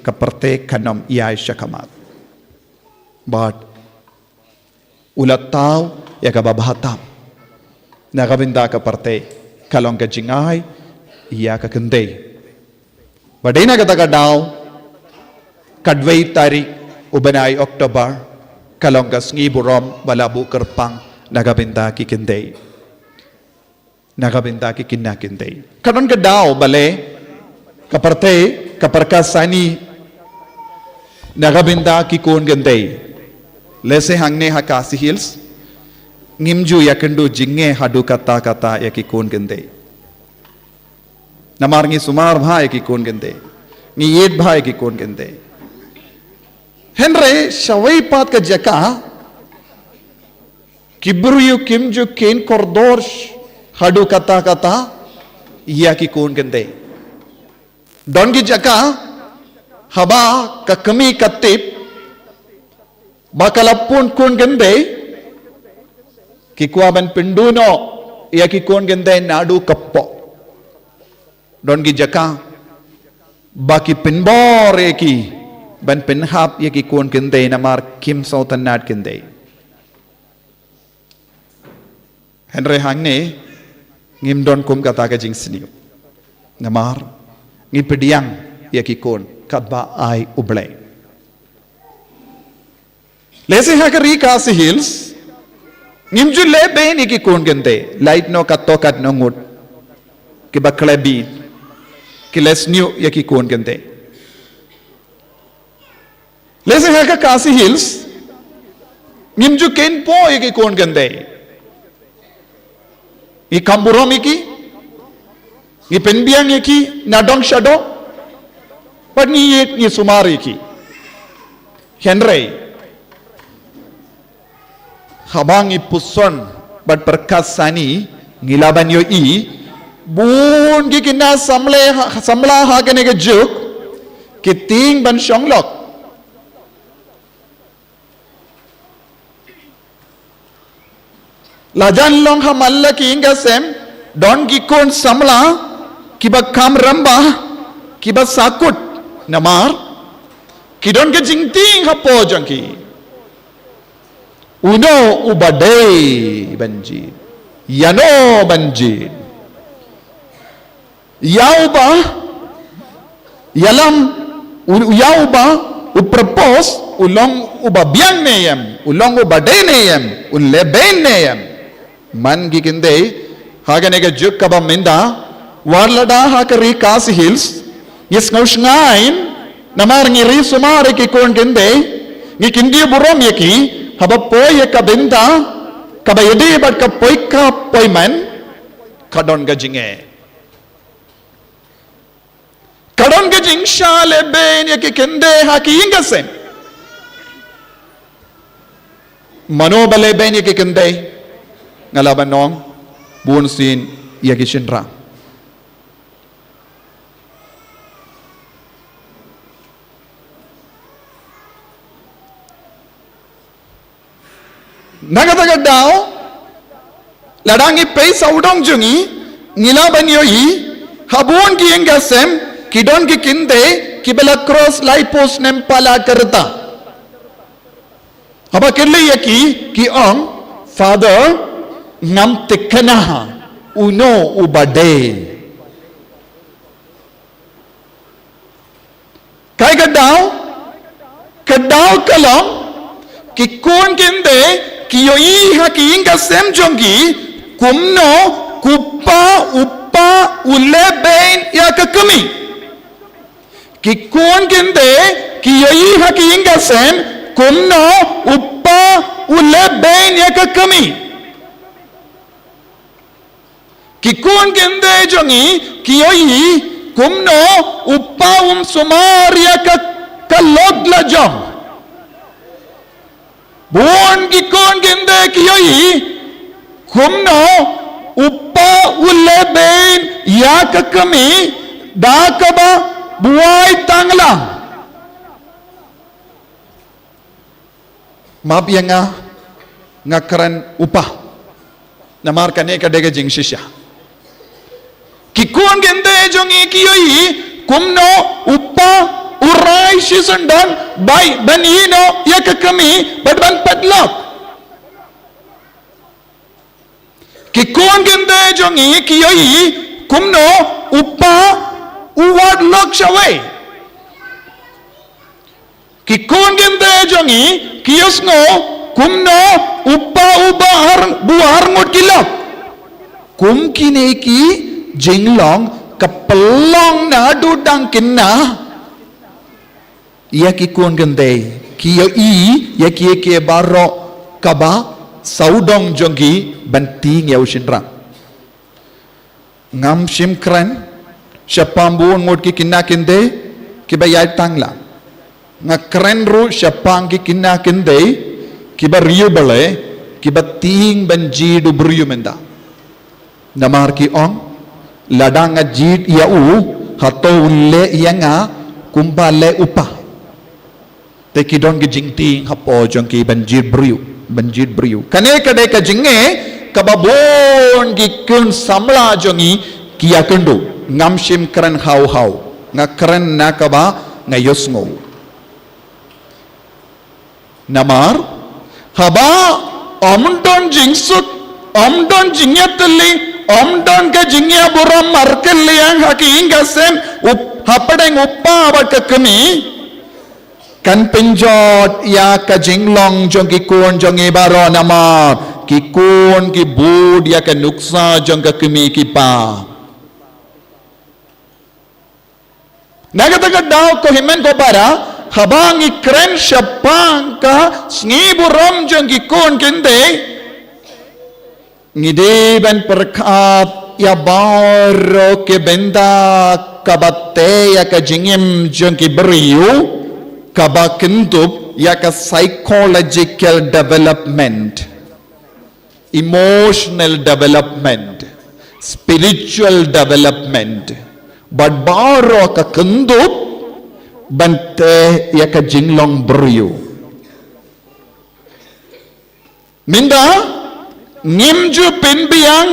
ka pyrthei kan ym ïai sha khmat. Bad u la thaw ïa kaba bha tam na ka bynta ka pyrthei, ka long ka jingai ïa ka khyndai. Ba dei na kata ka daw, ka dwei tarik u bnai October, ka long ka sngi burom ba la buh kyrpang na ka bynta ki khyndai, na ka bynta ki khynnah khyndai. Ka don ka daw ba leh ka pyrthei ka pyrkhat sani na ka bynta ki khun khyndai. Lehse hangne ha Khasi Hills ngim ju ïakynduh jingeh haduh katta katta ïa ki khun khyndai. Namar ngi sumar bha ïa ki khun khyndai, ngi ïeit bha ïa ki khun khyndai. Hynrei shawei pat ka jaka, ki briew kim ju kheiñ kordor haduh katta katta ïa ki khun khyndai. Don ki jaka, haba ka kmie ka tip ba ka la pun khun khyndai, ki kwah ban pynduh noh ïa ki khun khyndai naduh kpoh. Don ki jaka ba ki pynbor ïa ki ban pynhap ïa ki khun khyndai namar kim sngewtynnad khyndai. Hynrei hangne ngim don kum kata ka jingsniew, namar ngi pdiang ïa ki khun katba ai U Blei. Lehse ha ka ri Khasi Hills ngim ju leh beiñ ïa ki khun khyndai, lait noh katto katno ngut kiba khlem bit, ki leh sniew ïa ki khun khyndai. Lehse ha ka Khasi Hills ngim ju kheiñ poh ïa ki khun khyndai. Ngi kham burom ïa ki, ngi pynbiang ïa ki na dong sha dong, bad ngi ïeit, ngi sumar ïa ki. Hynrei haba ngi puson bad pyrkhat sani, ngi lah ban ïohi bun ki khynnah samla ha, samla ha kane ka juk ki tieng ban shong lok. La jan long ha man la ki ïing ka sem, don ki khun samla kiba kham rangbah, kiba sahkut, namar ki don ka jingtieng hapoh jong ki, uno uba dei ban jied, ïano ban jied. Ïa uba ïalam, u, ïa uba u propose, u long uba biang ne em, u long uba dei ne em, un leh beiñ ne em. Man ki khyndai ha kane ka juk kaba mynta, wat lada ha ka ri Khasi Hills, ngi sngew shngaiñ namar ngi ri sumar ïa ki khun khyndai, ngi kyndit burom ïa ki, haba poi ïa ka bynta kaba ïadei bad ka poi khap poi man, ka don ka jingeh. Ka don ka jingshah leh beiñ ïa ki khyndai ha ki ïing ka sem. Mano ba leh beiñ ïa ki khyndai? Nga lah ban ong, bunsien ïa ki shynrang. Na kata ka daw, lada ngi peit sawdong jong ngi, ngi lah ban ïohi, ha bun ki ïing ka sem ki don ki khyndai kiba la cross laiphew snem palat ka rta. Haba kylli ïa ki, ki ong, Father, ngam thikna uno uba dei. Kaei ka daw? Ka daw ka long, ki khun khyndai ki ïohi ha ki ïing ka sem jong ki kumno u kpa, u kpa u leh beiñ ïa ka kmie. Ki khun khyndai ki ïohi ha ki ïing ka sem kumno u kpa u leh beiñ ïa ka kmie. Ki khun khyndai jong ngi ki ïohi kumno u kpa um sumar ïa ka, ka lok la jong. Bun ki khun khyndai ki ïohi kumno u kpa u leh beiñ ïa ka kmie da kaba buaid tang lang. Map ïa nga, nga kren u pa. Namar kane ka dei ka jingshisha. Ki khun kynthei jong ngi ki ïohi kumno u pa u rai shisyndon bai ban ïehnoh ïa ka kmie bad ban padlok. Ki khun kynthei jong ngi ki ïohi kumno u pa u wad lok shawei. Ki khun kynthei jong ngi ki ïohsngew kumno u pa u bah ar, buh arngut ki lok. Kum kine ki jinglong ka pynlong naduh dang khynnah ïa ki khun kynthei, ki ïohi ïa kiei kiei baroh kaba sawdong jong ki ban tieng ïa u shynrang. Ngam shym kren shaphang bun ngut ki khynnah kynthei kiba ïaid tang la. Nga kren ruh shaphang ki khynnah kynthei kiba riewblei, kiba tieng ban jied u briew mynta. Namar ki ong, lada nga jied ïa u, hato un leh ïa nga kumba leh u pa. Te ki don ki jingtieng hapoh jong ki ban jied briew, ban jied briew. Kane ka dei ka jingeh kaba bun ki khun samla jong ngi ki ïakynduh. Ngam shym kren haw haw, nga kren na kaba nga ïohsngew. Namar haba ym don jingsuk, ym don jingïatylli, ym don ka jingïaburom markylliang ha ka ïing ka sem, u, hapdeng u pa bad ka kmie, kan pynjot ïa ka jinglong jong ki khun jong ngi baroh. Namar ki khun ki bud ïa ka nuksa jong ka kmie ki pa. Na kata ka daw, ko hynmen ko para, haba ngi kren shaphang ka sngi burom jong ki khun kynthei, ngi dei ban pyrkhat ïa baroh ki bynta kaba tei ïa ka jingim jong ki briew, kaba kyndup ïa ka psychological development, emotional development, spiritual development, bad baroh ka kyndup ban tei ïa ka jinglong briew. Mynta ngim ju pynbiang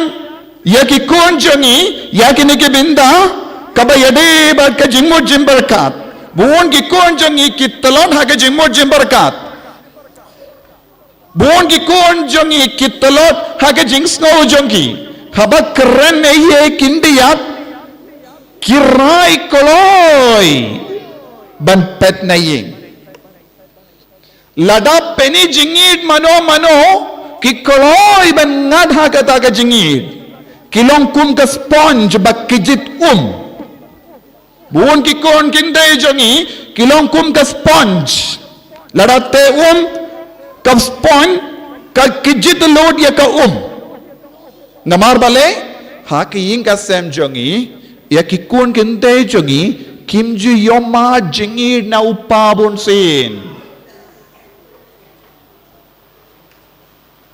ïa ki khun jong ngi ïa kine ki bynta kaba ïadei bad ka jingmut jingpyrkhat. Bun ki khun jong ngi ki tlot ha ka jingmut jingpyrkhat. Bun ki khun jong ngi ki tlot ha ka jingsngew jong ki. Haba kren ei ei kin da ïap, ki rai kloi ban peit na ïing. Lada pynïaid jingïeit mano mano, ki kloi ban ngat ha kata ka jingïeit. Ki long kum ka sponge ba kjit um. Bun ki khun kynthei jong ngi ki long kum ka sponge. Lada tei um ka sponge, ka kjit lut ïa ka um. Namar balei? Ha ka ïing ka sem jong ngi, ïa ki khun kynthei jong ngi kim ju ïohmad jingïeit na u pa bunsien.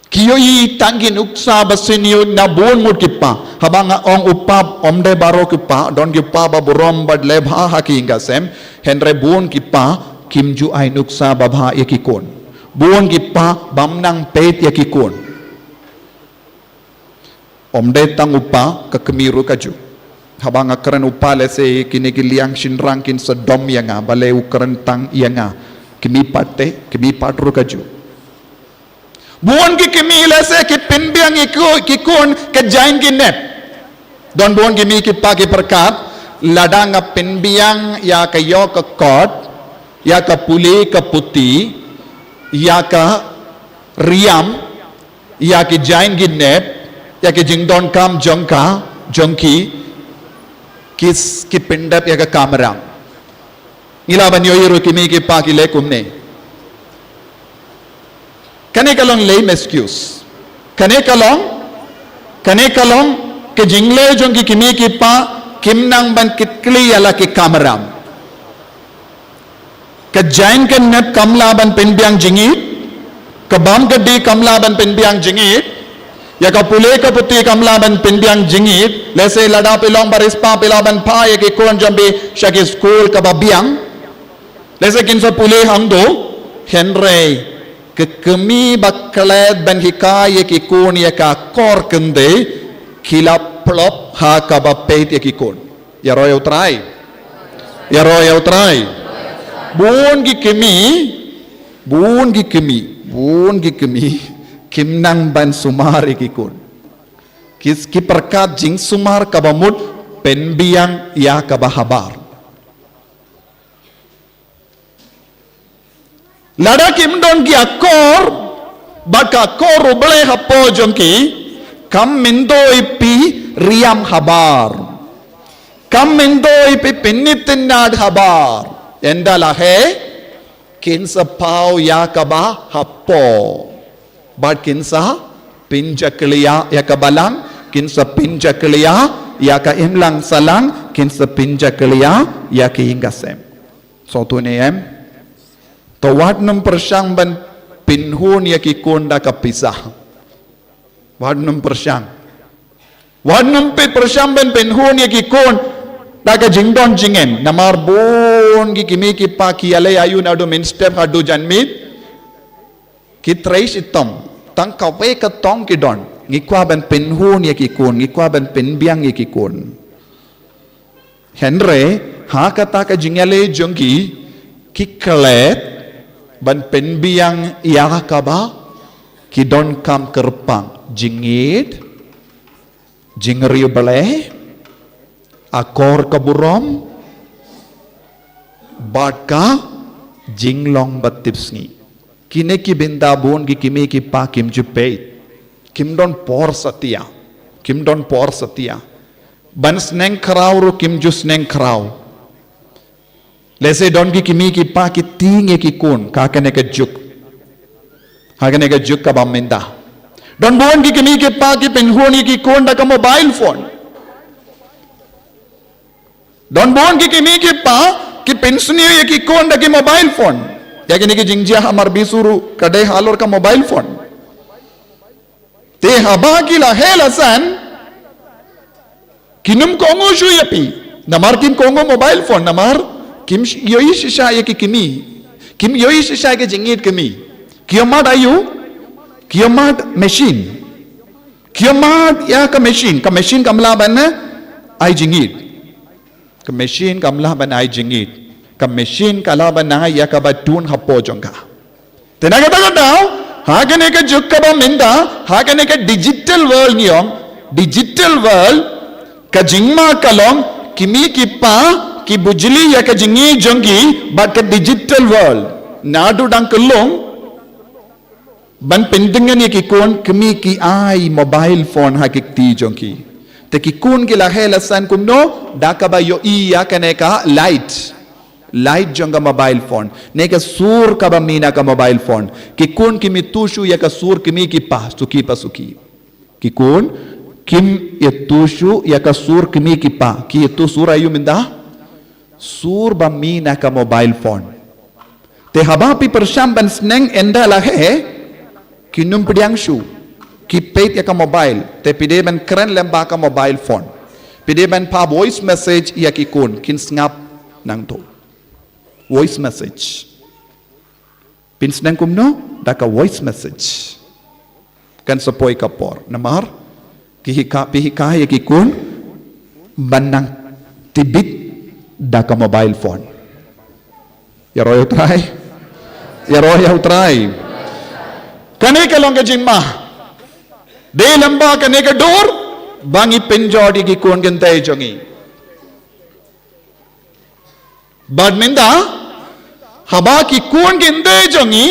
Ki ïohi tang ki nuksa ba sniew na bun ngut ki pa. Haba nga ong u pa, ym dei baroh ki pa, don ki pa ba burom bad leh bha ha ka ïing ka sem. Hynrei bun ki pa kim ju ai nuksa babha ïa ki khun. Bun ki pa bym nang peit ïa ki khun. Ym dei tang u pa, ka kmie ruh ka ju. Haba nga kren u pa, lehse kine ki liang shynrang kin sa dom ïa nga, balei u kren tang ïa nga. Kmie pat te, kmie pat ruh ka ju. Bun ki kmie lehse ki pynbiang ïa ki khun ka jaiñ ki nep. Don bun ki kmie ki pa ki pyrkhat, lada nga pynbiang ïa ka ïoh ka kot, ïa ka pule ka puthi, ïa ka riam, ïa ki jaiñ ki nep, ïa ki jingdonkam jong ka, jong ki, ki s-, ki pyndep ïa ka kamram. Ngi lah ban ïohi ruh ki kmie ki pa ki leh kumne. Kane ka long lame excuse. Kane ka long, kane ka long ka jingleh jong ki kmie ki pa, kim nang ban kitkhlieh ïa la ki kamram. Ka jaiñ ka nep kam lah ban pynbiang jingïeit, ka bam ka dih kam lah ban pynbiang jingïeit, ïa ka pule ka puthi kam lah ban pynbiang jingïeit. Lehse lada phi long ba riewspah phi lah ban phah ïa ki khun jong phi sha ki skul kaba biang. Lehse kin sa pule hangto, hynrei Ki kmie ba klet ban hikai ïa ki khun ïa ka kor kynthei, ki la plop ha kaba peit ïa ki khun. Ïaroh ïa U Trai. Ïaroh ïa U Trai. Bun ki kmie, bun ki kmie, bun ki kmie, kim nang ban sumar ïa ki khun. Ki, ki pyrkhat jingsumar kaba mut pynbiang ïa kaba habar. Lada kim don ki akor, bad ka akor U Blei hapoh jong ki, kam myntoi phi riam habar. Kam myntoi phi pynitynnad habar. Ynda la heh, kin sa paw ïa kaba hapoh. Bad kin sa pynjakhlia ïa ka balang, kin sa pynjakhlia ïa ka imlang sahlang, kin sa pynjakhlia ïa ka ïing ka sem. Sngewthuh ne em? To wat nym pyrshang ban pynhun ïa ki khun da ka pisa. Wat nym pyrshang. Wat nym pyrshang ban pynhun ïa ki khun da ka jingdon jingem. Namar bun ki kmie ki kpa ki ïaleh aïu naduh mynstep haduh janmiet. Ki trei shitom, tang kawei ka tong ki don. Ngi kwah ban pynhun ïa ki khun, ngi kwah ban pynbiang ïa ki khun. Hynrei, ha kata ka jingïaleh jong ki, ki klet ban pynbiang ïa kaba ki donkam kyrpang, jingïeit, jingriewblei, akor ka burom, bad ka jinglong ba tipsngi. Kine ki bynta bun ki kmie ki kpa kim ju peit. Kim don por satia. Kim don por satia. Ban sneng khraw ruh kim ju sneng khraw. Lehse don ki kmie ki kpa ki tieng ïa ki khun, ha kane ka juk. Ha kane ka juk kaba mynta. Don bun ki kmie ki kpa ki pynhun ïa ki khun da ka mobile phone. Don bun ki kmie ki kpa ki pynsniew ïa ki khun da ki mobile phone. Ïa kine ki jingjia ha Marbisu ruh ka dei halor ka mobile phone. Te haba ki la heh la san, kim nym kohnguh shuh ïa phi. Namar kim kohnguh mobile phone, namar kim sh-, ïohi shisha ïa ki kmie. Kim ïohi shisha ïa ki jingïeit kmie. Ki ïohmad aïu? Ki ïohmad machine. Ki ïohmad ïa ka machine. Ka machine kam lah ban ai jingïeit. Ka machine kam lah ban ai jingïeit. Ka machine ka lah ban ai ïa kaba duna hapoh jong ka. Te na kata ka daw, ha kane ka juk kaba mynta, ha kane ka digital world ngi ong, digital world, ka jingma ka long, kmie ki kpa, ki bujli ïa ka jingïeit jong ki, bad ka digital world. Naduh dang kyllung, ban pyndengngeit ïa ki khun, kmie ki ai mobile phone ha ki kti jong ki. Te ki khun ki la heh la san kumno, da kaba ïohi ïa kane ka light. Light jong ka mobile phone. Ne ka sur kaba mih na ka mobile phone. Ki khun kim ïathuh shuh ïa ka sur kmie ki kpa, suki pa suki. Ki khun kim ïathuh shuh ïa ka sur kmie ki kpa. Ki ïathuh sur aïu mynta? Sur ba mih na ka mobile phone. Te haba phi pyrshang ban sneng ynda la heh, kim nym pdiang shuh. Ki peit ïa ka mobile. Te phi dei ban kren lem bad ka mobile phone. Phi dei ban phah voice message ïa ki khun, kin sngap nangto. Voice message. Phin sneng kumno? Da ka voice message. Kan sa poi ka por. Namar, ki hikai, phi hikai ïa ki khun, ban nang tibit da ka mobile phone. Ïaroh ïa U Trai. Ïaroh ïa U Trai. Kane ka long ka jingma. Dei lem bad kane ka dur, ba ngi pynjot ïa ki khun kynthei jong ngi. Bad mynta, haba ki khun kynthei jong ngi,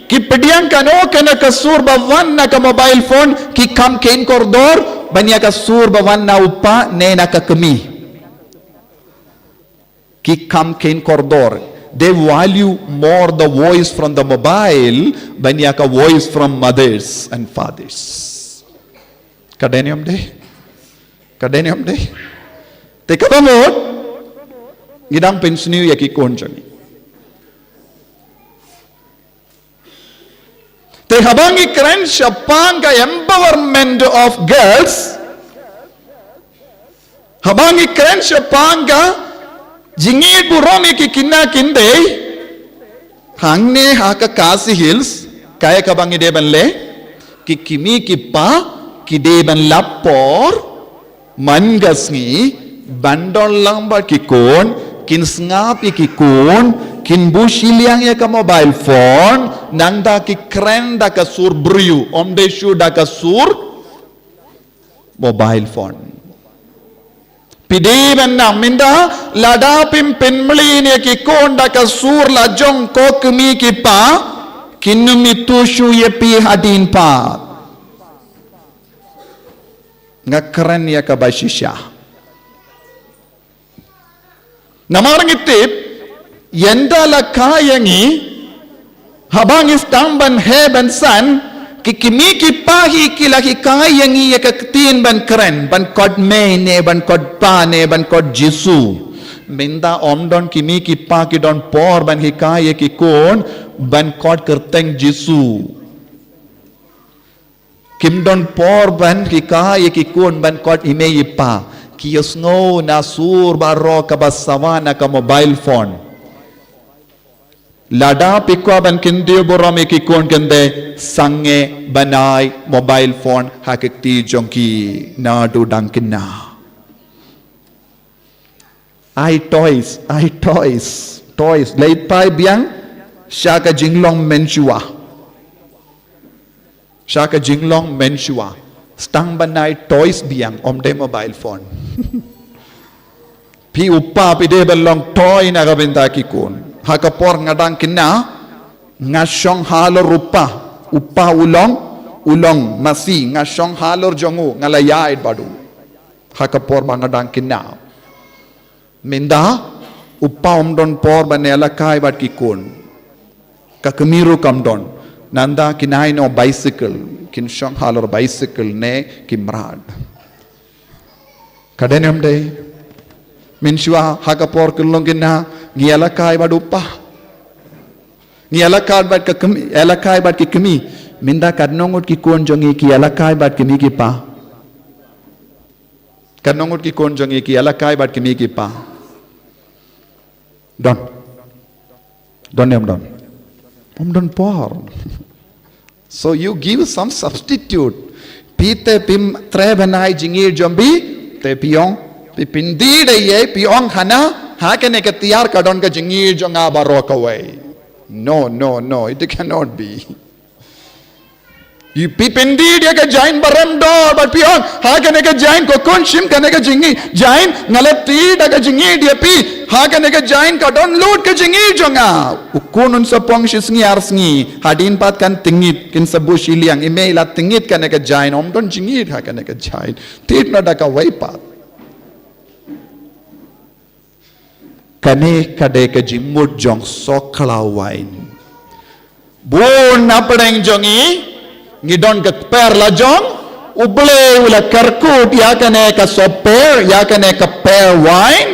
ki pdiang kano kano ka sur ba wan na ka mobile phone, ki kham kheiñ kordor, ban ïa ka sur ba wan na u kpa, ne na ka kmie. Ki kham kheiñ kordor. They value more the voice from the mobile, ban ïa ka voice from mothers and fathers. Ka dei ne em dei? Ka dei ne em dei? Te kaba mut, ngi dang pynsniew ïa ki khun jong ngi. Te haba ngi kren shaphang ka empowerment of girls, haba ngi kren shaphang ka jingïeit burom ïa ki khynnah kynthei, hangne ha ka Khasi Hills, Kaei kaba ngi dei ban leh, ki kmie ki kpa ki dei ban lap por man ka sngi ban don lang bad ki khun, kin sngap ïa ki khun, kin buh shiliang ïa ka mobile phone, nangta ki kren da ka sur briew, ym dei shuh da ka sur mobile phone. Phi dei ban nang mynta, lada phim pynmlien ïa ki khun da ka sur la jong ko kmie ki kpa, kin ym ithuh shuh ïa phi hadien pat. Nga kren ïa kaba shisha. Namar ngi tip, ynda la kha ïa ngi, haba ngi sdang ban heh ban san, ki kmie ki kpa hi ki la hikai ïa ngi ïa ka ktien ban kren, ban khot mei ne, ban khot pa ne, ban khot Jisu. Mynta ym don kmie ki kpa ki don por ban hikai ïa ki khun ban khot kyrteng Jisu. Kim don por ban hikai ïa ki khun ban khot i mei i pa. Ki ïohsngew na sur baroh kaba sawa na ka mobile phone. Lada phi kwah ban kyntiew burom ïa ki khun, kynthei, sangeh ban ai mobile phone ha ka kti jong ki naduh dang khynnah. Ai toys, ai toys, toys. Leit phai biang sha ka jinglong mynshuwa. Sha ka jinglong mynshuwa. Sdang ban ai toys biang, ym dei mobile phone. Phi u pa phi dei ban long toy na ka bynta ki khun. Ha ka por nga dang khynnah, nga shong halor u pa, u pa u long, u long masi, nga shong halor jong u, nga la ïaid bad u. Ha ka por ba nga dang khynnah. Mynta, u pa um don por ban ïalehkai bad ki khun. Ka kmie ruh kam don. Nangta kin ai noh bicycle, kin shong halor bicycle ne ki mrad. Ka dei ne ym dei? Mynshuwa ha ka por khynnah ki khynnah, ngi ïalehkai bad u pa. Ngi ïalehkai bad ka kmie, ïalehkai bad ki kmie. Mynta katno ngut ki khun jong ngi ki ïalehkai bad ki kmie ki kpa? Katno ngut ki khun jong ngi ki ïalehkai bad ki kmie ki kpa? Don. Don ne ym don? Ym don por. So you give some substitute. Phi te phim treh ban ai jingïeit jong phi, te phi ong, phi pyndih da ei, phi ong hana, ha kane ka tiar ka don ka jingïeit jong nga baroh kawei. No, no, no, it cannot be. Phi pyndih ïa ka jaiñ ba rem dor, bad phi ong, ha kane ka jaiñ, ko khun, shim kane ka jingïeit, jaiñ, nga la thied da ka jingïeit ïa phi, ha kane ka jaiñ ka don lut ka jingïeit jong nga. U khun un sa pang shi sngi ar sngi, hadien pat kan tyngit, kin sa buh shiliang, i mei la tyngit kane ka jaiñ, ym don jingïeit ha kane ka jaiñ. Thied noh da kawei pat. Kane ka dei ka jingmut jong sohkhlaw waiñ. Bun na pdeng jong ngi, ngi don ka kper la jong, U Blei u la kyrkhu ïa kane ka sohkper, ïa kane ka kper waiñ.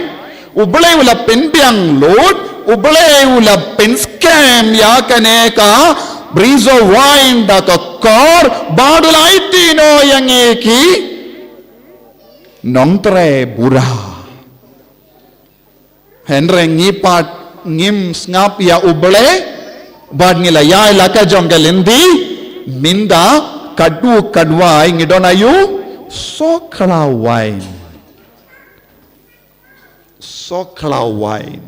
U Blei u la pynbiang lut, U Blei u la pynskhem ïa kane ka brisoh waiñ da ka kor, bad u la aiti noh ïa ngi ki nongtrei bura. Hynrei ngi pat ngim sngap ïa U Blei, bad ngi la ïaid la ka jong ka lynti, mynta ka duk ka duwai ngi don aïu? Sohkhlaw waiñ. Sohkhlaw waiñ.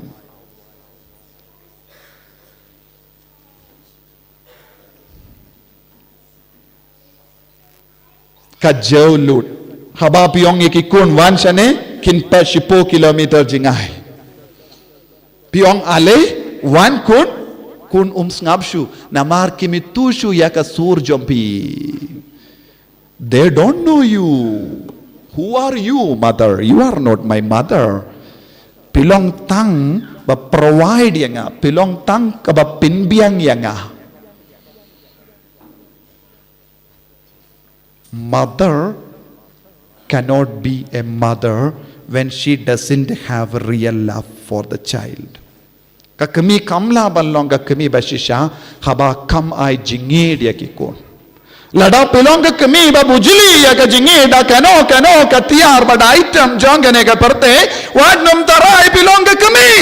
Ka jew lut. Haba phi ong ïa ki khun wan shane, kin peit shiphew kilometer jngai. Phi ong ale, wan khun, khun um sngap shuh, namar kim ithuh shuh ïa ka sur jong phi. They don't know you. Who are you, mother? You are not my mother. Phi long tang ba provide ïa nga, phi long tang kaba pynbiang ïa nga. Mother cannot be a mother when she doesn't have real love for the child. Ka kmie kam lah ban long ka kmie ba shisha haba kam ai jingïeit ïa ki khun. Lada phi long ka kmie ba bujli ïa ka jingïeit da kano kano ka tiar bad item jong kane ka pyrthei, wat nym tharai phi long ka kmie.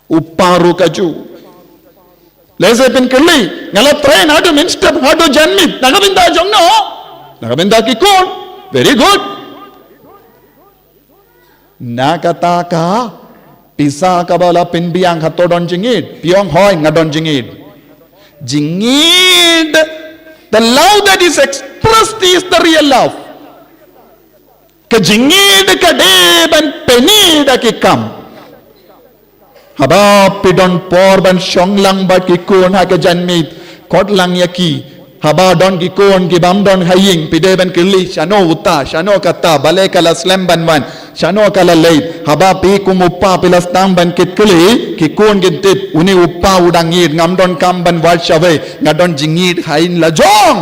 U paru ka ju. Lehse phin kylli, nga la train haduh mynstep, haduh janmiet na ka bynta jong no? Na ka bynta ki khun. Very good. Na kata ka pisa kaba la pynbiang, hato don jingïeid? Phi ong hooid, nga don jingïeid. Jingïeid, the love that is expressed is the real love. Ka jingïeid ka dei ban pyni da ki kam. Haba phi don por ban shong lang bad ki khun ha ka janmiet, khot lang ïa ki. Haba don ki khun ki bym don ha ïing, phi dei ban kylli, shano uta, shano kata, balei ka la slem ban wan, shano ka la leit. Haba phi kum u pa phi la sdang ban kit kylli, ki khun kin tip, une u pa u dang ïeid, ngam don kam ban wad shawei, nga don jingïeid ha ïing la jong.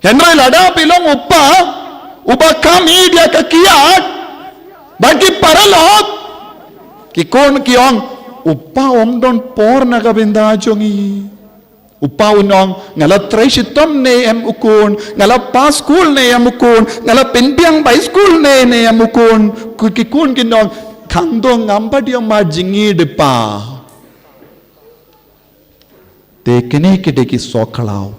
Hynrei lada phi long u pa uba kham ïeid ïa ka kiad bad ki paralok, ki khun ki ong, u pa um don por na ka bynta jong ngi. U pa un ong, nga la trei shitom ne em u khun, nga la pass skul ne em u khun, nga la pynbiang bai skul ne ne em u khun. Ki khun kin ong, khang dong ngam pat ïoh mad jingïeid pa. Te kine ki dei ki soh khlaw.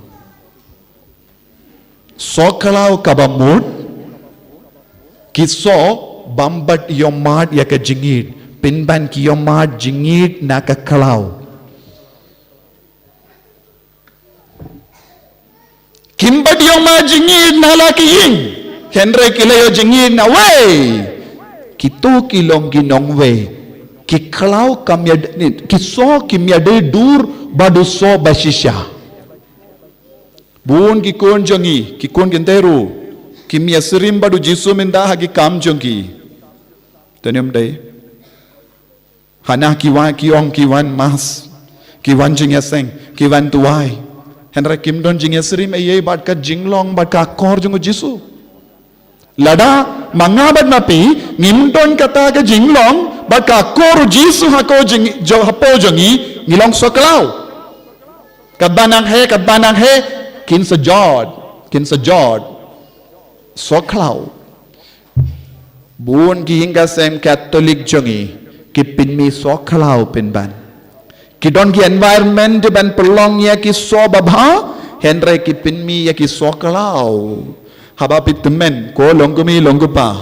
Soh khlaw kaba mut, ki soh bym pat ïoh mad ïa ka jingïeid, pynban ki ïoh mad jingïeid na ka khlaw. Kim pat ïoh mad jingïeid na la ki ïing, hynrei ki la ïoh jingïeid na wei. Kito ki long ki nongwei. Ki khlaw kam ïa, ki soh kim ïadei dur bad u soh ba shisha. Bun ki khun jong ngi, ki khun kynthei ruh, kim ïa syriem bad u Jisu mynta ha ki kam jong ki. Te ym dei. Hana ki wan, ki ong ki wan mass, ki wan jingïaseng, ki wan duwai. Hynrei kim don jingïasyriem ei ei bad ka jinglong bad ka akor jong u Jisu. Lada ma nga bad ma phi ngim don kata ka jinglong bad ka akor u Jisu ha ko jing, jo, hapoh jong ngi, ngi long soh khlaw. Katba nang heh, katba nang heh, kin sa jot, kin sa jot. Soh khlaw. Bun ki ïing ka sem Katholik jong ngi ki pynmih soh khlaw pynban. Ki don ki environment ban pynlong ïa ki soh babha, hynrei ki pynmih ïa ki soh khlaw. Haba phi tymmen, ko long kmie long kpa,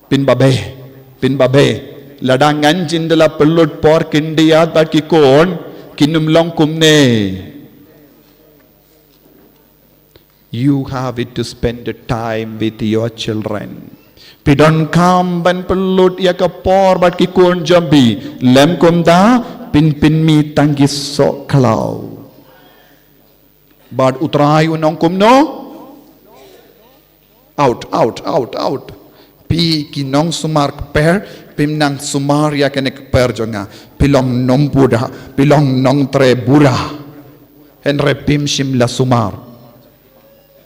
pynbabe, pynbabe. Lada ngan jin da la pynlut por khyndiat bad ki khun, kin ym long kumne. You have it to spend the time with your children. Phi donkam ban pynlut ïa ka por bad ki khun jong phi, lym kumta phin pynmih tang ki soh khlaw. Bad U Trai un ong kumno? Out, out, out, out. Phi ki nongsumar kper, phim nang sumar ïa kane ka kper jong nga. Phi long nongbud, phi long nongtrei bud. Hynrei phim shym la sumar.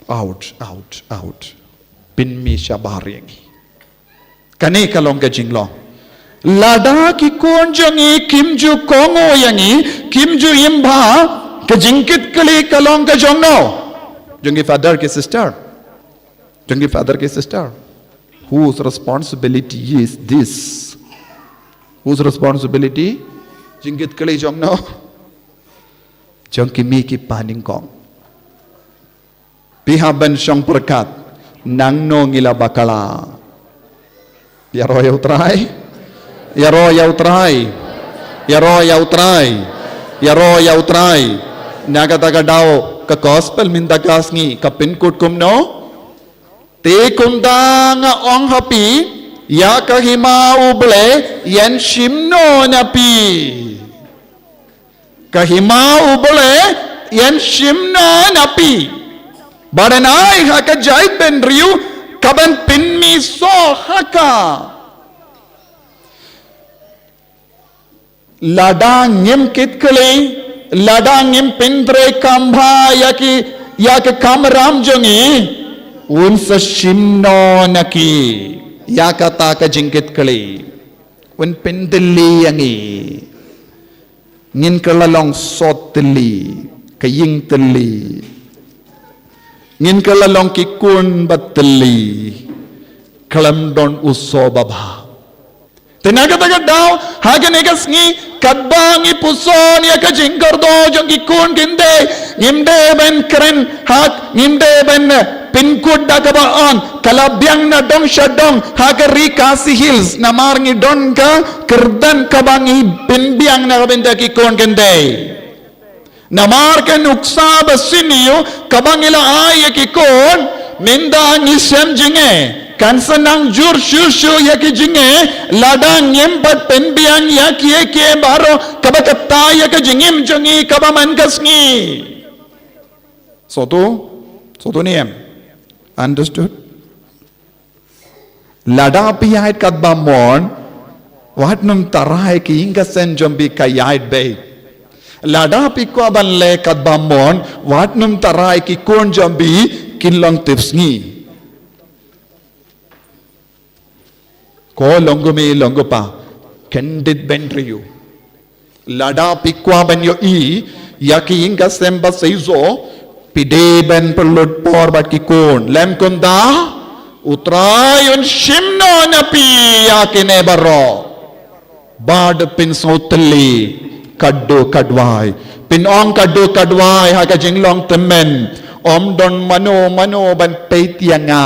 Out, out, out. Pynmih shabar ïa ngi. Kane ka long ka jinglong. Lada ki khun jong ngi kim ju kohnguh ïa ngi, kim ju im bha, ka jingkitkhlieh ka long ka jong no? Jong ki father ki sister. Jong ki father ki sister. Whose responsibility is this? Whose responsibility? Jingkitkhlieh jong no? Jong ki kmie ki kpa nyngkong. Phi hap ban shong pyrkhat, nangno ngi la bakla. Ïaroh ïa U Trai. Ïaroh ïa U Trai. Ïaroh ïa U Trai. Ïaroh ïa U Trai. Na kata ka daw ka gospel mynta ka sngi ka pynkut kumno? Te kumta nga ong ha phi, ïa ka hima U Blei yn shim noh na phi. Ka hima U Blei yn shim noh na phi. Bad yn ai ha ka jaitbynriew kaban pynmih soh ha ka. Lada ngim kit khlieh, lada ngim pyntreikam bha ïa ki, ïa ka kamram jong ngi, un sa shim noh na ki. Ïa kata ka jingkit khlieh. Un pyntylli ïa ngi. Ngin kylla long soh tylli, ka ïing tylli. Ngin kylla long ki khun ba tylli. Khlem don u soh babha. Te na kata ka daw, ha kane ka sngi, katba ngi puson ïa ka jingkordor jong ki khun kynthei, ngim dei ban kren, ha, ngim dei ban, eh, pynkut da kaba ong, ka la biang na dong sha dong, ha ka ri Khasi Hills, namar ngi don ka kyrdan kaba ngi pynbiang na ka bynta ki khun kynthei. Namar ka nuksa ba sniew kaba ngi la ai ïa ki khun, mynta ngi shem jingeh. Kan sa nang jur shuh shuh ïa ki jingeh, lada ngim pat pynbiang ïa kiei kiei baroh, kaba kata ïa ka jingim jong ngi kaba man ka sngi. Sotu, sotu niam. Understood? Lada phi ïaid katba mon, wat nym tharai ki ïing ka sem jong phi ka ïaid beit. Lada phi kwah ban leh katba mon, wat nym tharai ki khun jong phi kin long tipsngi. Ko long kmie long kpa, kyndit bynriew. Lada phi kwah ban ïohi ïa ki ïing ka sem ba seisoh, phi dei ban pynlut por bad ki khun. Lym kumta, U Trai un shim noh na phi ïa kine baroh. Bad phin sngewthuh, ka duk ka duwai. Phin ong ka duk ka duwai ha ka jinglong tymmen. Ym don mano mano ban peit ïa nga.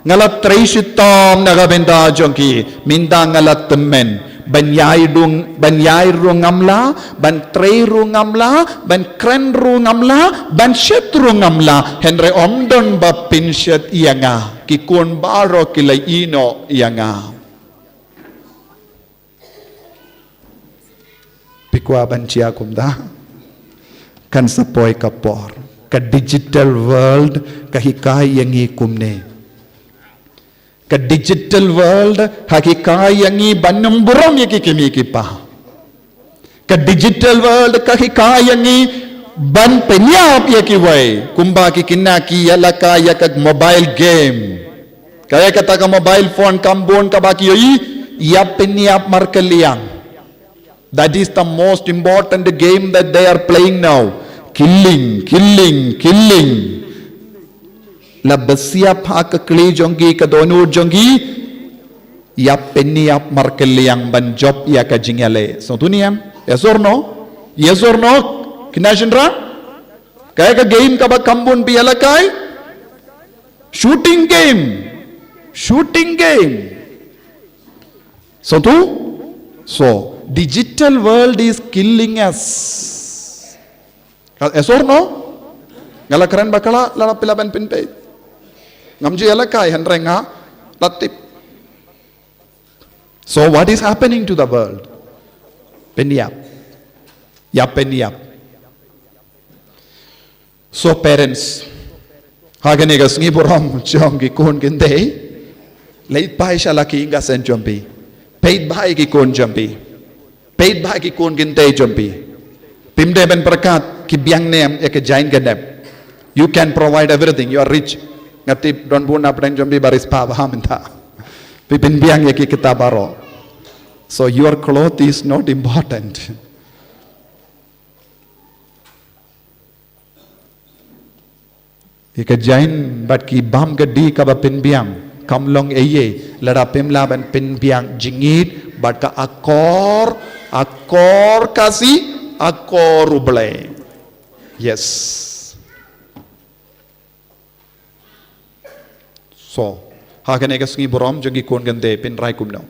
Nga la trei shitom na ka bynta jong ki, mynta nga la tymmen. Ban ïai ruh, ban ïai ruh ngam lah, ban trei ruh ngam lah, ban kren ruh ngam lah, ban shet ruh ngam lah. Hynrei ym don ba phin shet ïa nga. Ki khun baroh ki la ïehnoh ïa nga. Phi kwah ban jia kumta? Kan sa poi ka por. Ka digital world ka hikai ïa ngi kumne. Ka digital world ka hikai ïa ngi ban nym burom ïa ki kmie ki kpa. Ka digital world ka hikai ïa ngi ban pynïap ïa kiwei. Kumba ki khynnah ki ïalehkai ïa ka mobile game. Kaei kata ka mobile phone kam bun kaba ki ïohi, ïa pynïap markylliang. That is the most important game that they are playing now. Killing, killing, killing. La bsiap ha ka kli jong ki, ka dohnud jong ki, ïa pynïap markylliang ban jop ïa ka jingïaleh. Sngewthuh niam? Yes or no? Yes or no? Khynnah shynrang? Kaei ka game kaba kam bun phi ïalehkai? Shooting game. Shooting game. Sngewthuh? So, digital world is killing us. Yes or no? Nga la kren bakla, la phi lah ban pynpeit. Ngam ju ïalehkai, hynrei nga la tip. So what is happening to the world? Pynïap. Ïa pynïap. So parents, ha kane ka sngi burom jong ki khun kynthei, leit bha sha la ki ïing ka sem jong phi. Peit bha ki khun jong phi. Peit bha ki khun kynthei jong phi. Phim dei ban pyrkhat ki biang ne em ïa ka jaiñ ka dep. You can provide everything, you are rich. Nga tip don bun na pdeng jong phi ba riewspah bha mynta. Phi pynbiang ïa ki kita baroh. So your cloth is not important. Ïa ka jaiñ bad ki bam ka dih kaba pynbiang kam long eiei lada phim lah ban pynbiang jingïeit bad ka akor, akor Khasi, akor U Blei. Yes. So, ha kane ka sngi burom jong ki khun kynthei phin rai kumno?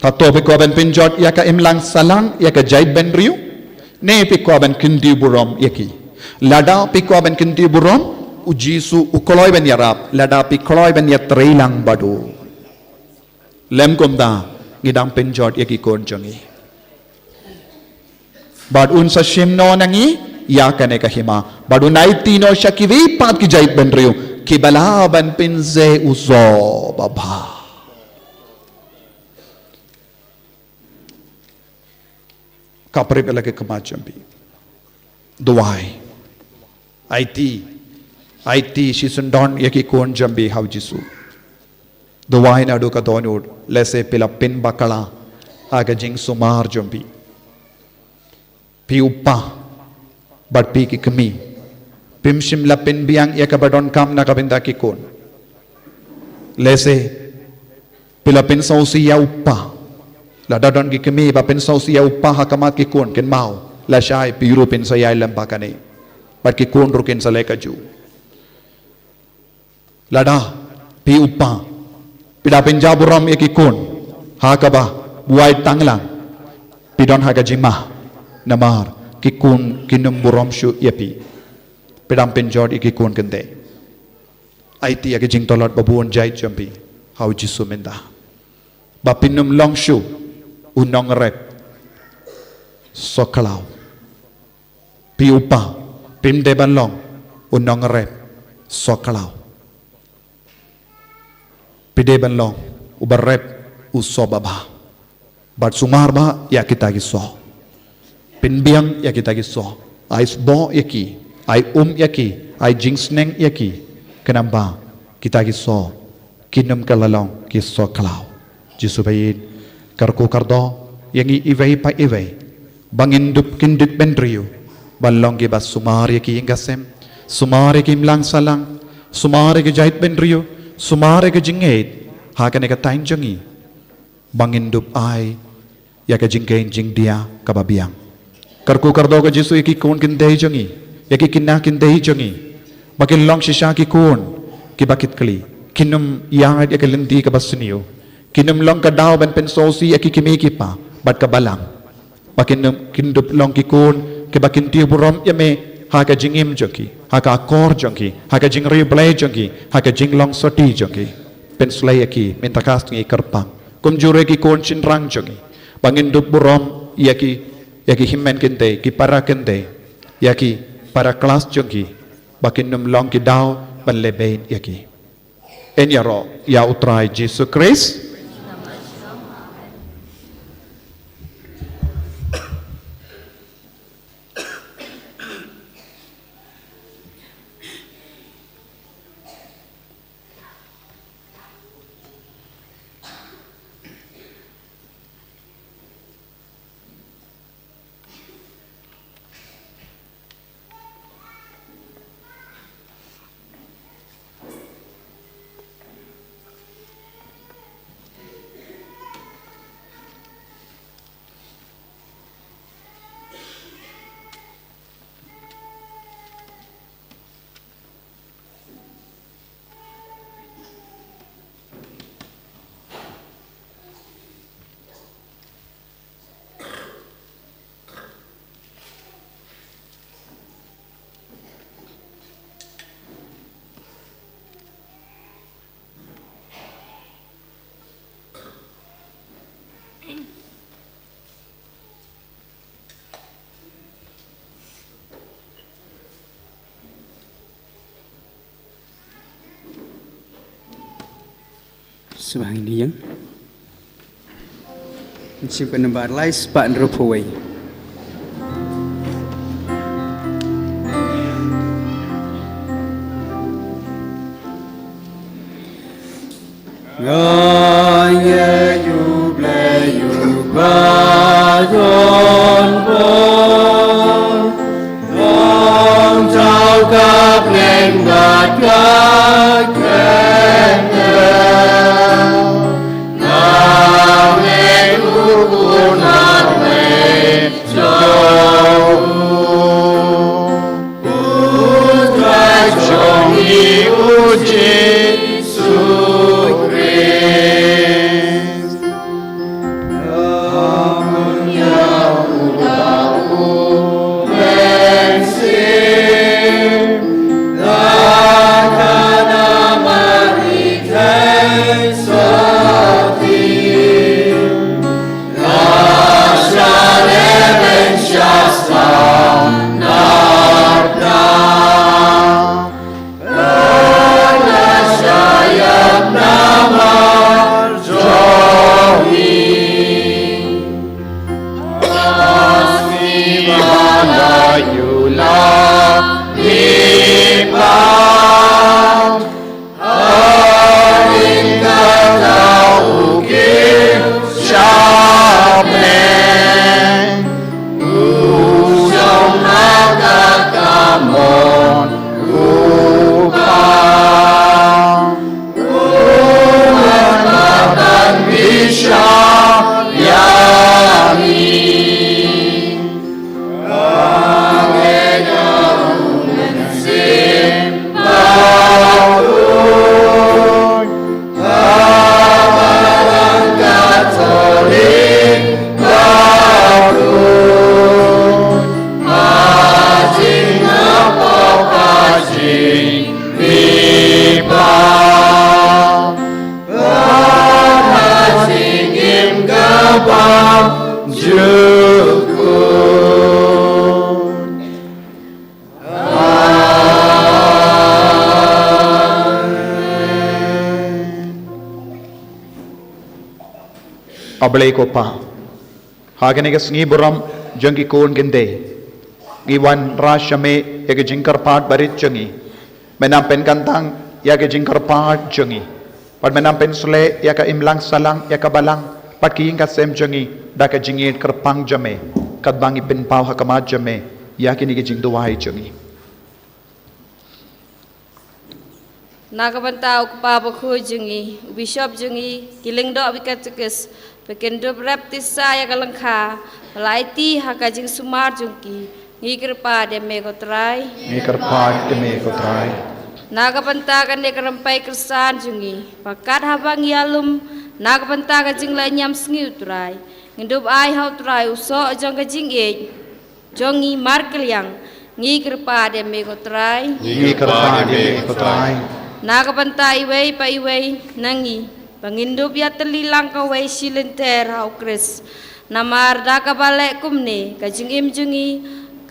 Hato phi kwah ban pynjot ïa ka imlang sahlang ïa ka jaitbynriew? Ne phi kwah ban kyntiew burom ïa ki? Lada phi kwah ban kyntiew burom, U Jisu u kloi ban ïarap, lada phi kloi ban ïatreilang bad u. Lym kumta, ngi dang pynjot ïa ki khun jong ngi. Bad un sa shim noh na ngi ïa kane ka hima. Bad un aiti noh sha kiwei pat ki jaitbynriew kiba lah ban pynjot u soh babha. Ka pyrshah la ka khmat jong phi. Duwai. Aiti, aiti shisyndon ïa ki khun jong phi ha U Jisu. Duwai naduh ka dohnud, lehse phi la pynbakla ha ka jingsumar jong phi. Phi u kpa bad phi ki kmie, phim shym la pynbiang ïa kaba donkam na ka bynta ki khun. Lehse phi la pynsngewsih ïa u kpa. Lada don ki kmie ba pynsngewsih ïa u kpa ha khmat ki khun, kynmaw, lashai phi ruh phin sa ïai lem bad kane, bad ki khun ruh kin sa leh kajuh. Lada phi u kpa, phi da pynjah burom ïa ki khun ha kaba buaid tang lang, phi don ha ka jingma, namar ki khun kin ym burom shuh ïa phi. Phi dang pynjot ïa ki khun kynthei. Aiti ïa ka jingtlot ba bun jait jong phi ha u Jisu mynta, ba phin ym long shuh u nongrep sohkhlaw. Phi u kpa, phim dei ban long u nongrep sohkhlaw. Phi dei ban long uba rep u soh babha. Bad sumar bha ïa kita ki soh. Pynbiang ïa kita ki soh. Ai sboh ïa ki, ai um ïa ki, ai jingsneng ïa ki. Khnang ba kita ki soh kin ym kylla long ki sohkhlaw. Jisu ba ïeit, kyrkhu kyrdoh ïa ngi iwei pa iwei ba ngin dup kyndit bynriew ban long kiba sumar ïa ki ïing ka sem, sumar ïa ki imlang sahlang, sumar ïa ki jait bynriew, sumar ïa ki jingngeit ha kane ka thaiñ jong ngi, ba ngin dup ai ïa ka jingkheiñ jingdia kaba biang. Kyrkhu kyrdoh ko Jisu ïa ki khun kynthei jong ngi, ïa ki khynnah kynthei jong ngi, ba kin long shisha ki khun kiba kitkhlieh, kin ym ïaid ïa ka lynti kaba sniew, kin ym long ka daw ban pynsngewsih ïa ki kmie ki kpa bad ka balang. Ba kin ym, kin dup long ki khun kiba kyntiew burom ïa me ha ka jingim jong ki, ha ka akor jong ki, ha ka jingriewblei jong ki, ha ka jinglong sotti jong ki. Pynshlei ïa ki mynta ka sngi kyrpang, kumjuh ruh ïa ki khun shynrang jong ngi, ba ngin dup burom ïa ki, ïa ki hynmen kynthei, ki para kynthei, ïa ki para klas jong ki, ba kin ym long ki daw ban lehbeiñ ïa ki. Yn ïaroh ïa U Trai Jisu Khrist. Sngewbha ngin ïeng. Ngi shim ka nambar lai spah hynriewphew wei. Nga ïeit ïa U Blei uba don bor, long jaw ka bneng bad ka khyndew. Nga ïeit u Khun marwei jong U Trai jong ngi U Jisu Khrist. Nga ïeit ïa U Blei uba don bor, long jaw ka bneng bad ka khyndew. Nga ïeit ïa U Khun marwei jong ngi U Jisu Khrist. Hadien kata u kiew sha bneng, u shong ha ka kamon u Kpa. U Blei ko Pa. Ha kane ka sngi burom jong ki khun kin dei, ngi wanrah sha Me ïa ka jingkyrpad barit jong ngi. Men ym pynkyntang ïa ka jingkyrpad jong ngi, bad Men ym pynsleh ïa ka imlang sahlang, ïa ka balang bad ka ïing ka sem jong ngi da ka jingïeit kyrpang jong Me, katba ngi pynpaw ha khmat jong Me ïa kine ki jingduwai jong ngi. Na ka bynta u Kpa Bakhuid jong ngi, u Bishop jong ngi, ki Lyngdoh Bishop Katekis, ba kin dup rep tisa ïa ka lyngkha ba la aiti ha ka jingsumar jong ki, ngi kyrpad ïa Me ko Trai. Ngi kyrpad ïa Me ko Trai. Na ka bynta kane ka rympei kyrsan jong ngi, ba kat haba ngi ïalum na ka bynta ka jingleh niam sngi u Trai, ngin dup ai ha u Trai u soh jong ka jingïeit jong ngi markylliang, ngi kyrpad ïa Me ko Trai. Ngi kyrpad ïa Me ko Trai. Na ka bynta iwei pa iwei na ngi, ba ngin dup ïatylli lang kawei shi lynter ha u Khrist. Namar da kaba leh kumne, ka jingim jong ngi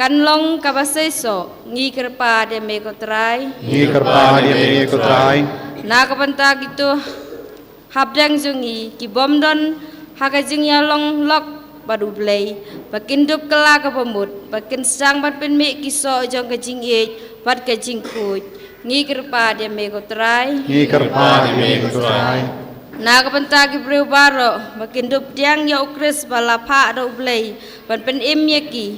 kan long kaba seisoh, ngi kyrpad ïa Me ko Trai. Ngi kyrpad ïa Me ko Trai. Na ka bynta kito hapdeng jong ngi ki bym don ha ka jingïalong lok bad U Blei, ba kin dup kylla kaba mut, ba kin sdang ban pynmih ki soh jong ka jingïeit bad ka jingkhuid, ngi kyrpad ïa Me ko Trai. Ngi kyrpad ïa Me ko Trai. Na ka bynta ki briew baroh, ba kin dup pdiang ïa u Khrist ba la phah da U Blei ban pynim ïa ki,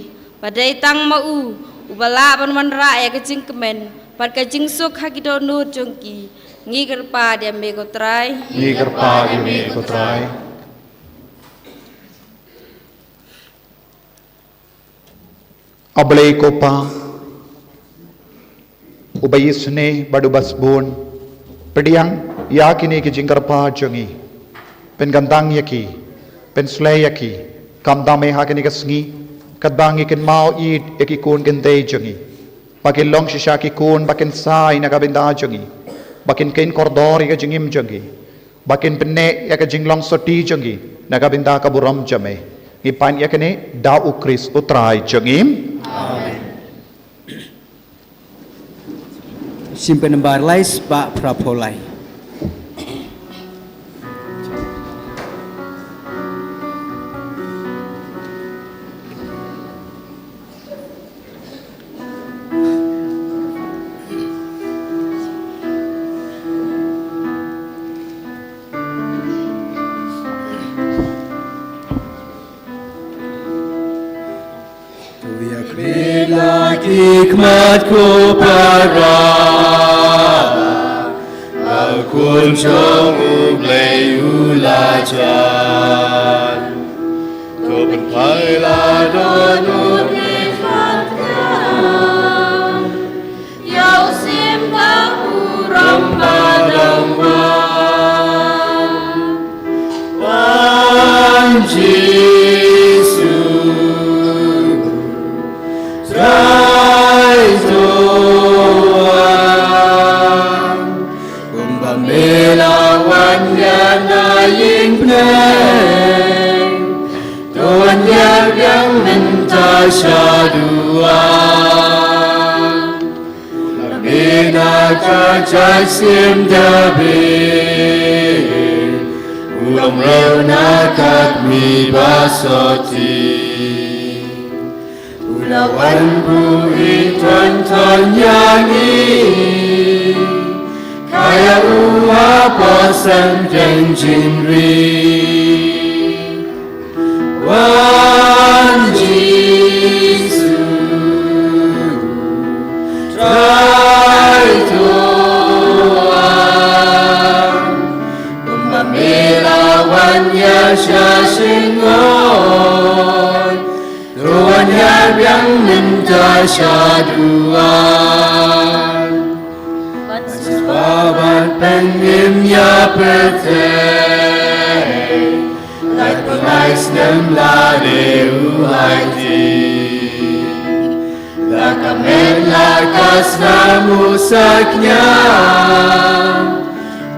ba dei tang ma u uba lah ban wanrah ïa ka jingkmen bad ka jingsuk ha ki dohnud jong ki, ngi kyrpad ïa Me ko Trai. Ngi kyrpad ïa Me ko Trai. A Blei ko Pa, uba isynei bad uba sbun, pdiang ïa kine ki jingkyrpad jong ngi, pynkyntang ïa ki, pynsleh ïa ki, khamtam eh ha kane ka sngi, katba ngi kynmaw ïa ki khun kin dei jong ngi, ba kin long shisha ki khun ba kin sai na ka bynta jong ngi, ba kin kheiñ kordor ïa ka jingim jong ngi, ba kin pynneh ïa ka jinglong sotti jong ngi na ka bynta ka burom jong Me. Ngi pan ïa kane da U Khrist U Trai jong ngi. Amen. Shim pynban lai spah phra phew lai. To ïakhleh la ki khmat ko para, ba u Khun jong U Blei u la jan. To pynphai la dohnud ne khlad ka, ïa u sim ka burom ba dang wan. Wan Jisu, Trai to wan. Kumba Me la wan ïa na ïing bneng, to wan ïa biang mynta shaduwan. La mih na ka jaisim Dabid, u long briew na ka kmie ba sotti. U la wan buh i ton ton ïa ngi, ka ïa u hapoh seng jingri. Wan Jisu, Trai to wan. Kumba Me la wan ïa sha shynrong, to wan ïa biang mynta shaduwan. Ban sngewbha ban pynim ïa pyrthei, lait pynlait snem lade u aiti. La ka met la ka snam u saitjynjar,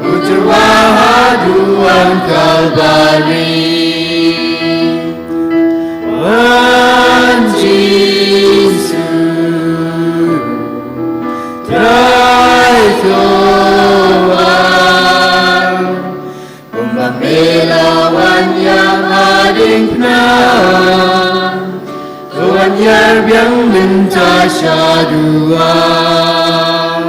u tyrwa haduh ha Kalbari. Wan Jisu, Trai to wan. Kumba Me la wan ïa Ïar biang mynta sha duwan.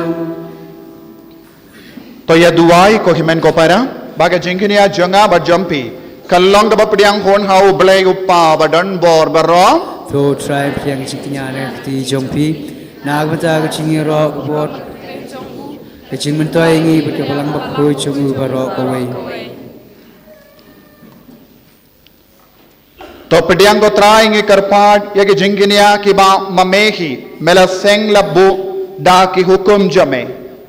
To ïa duwai ko hynmen ko para, ba ka jingkñia jong nga bad jong phi kan long kaba pdiang hun ha U Blei U Kpa ba don bor baroh. To Trai, pdiang jingkñia na ka kti jong phi na ka bynta ka jingïaroh ka bor, ka jingmyntoi ïa ngi bad ka Balang Bakhuid jong u baroh kawei. To pdiang ko Trai, ngi kyrpad ïa ki jingkñia kiba ma me hi me la seng la buh da ki hukum jong me,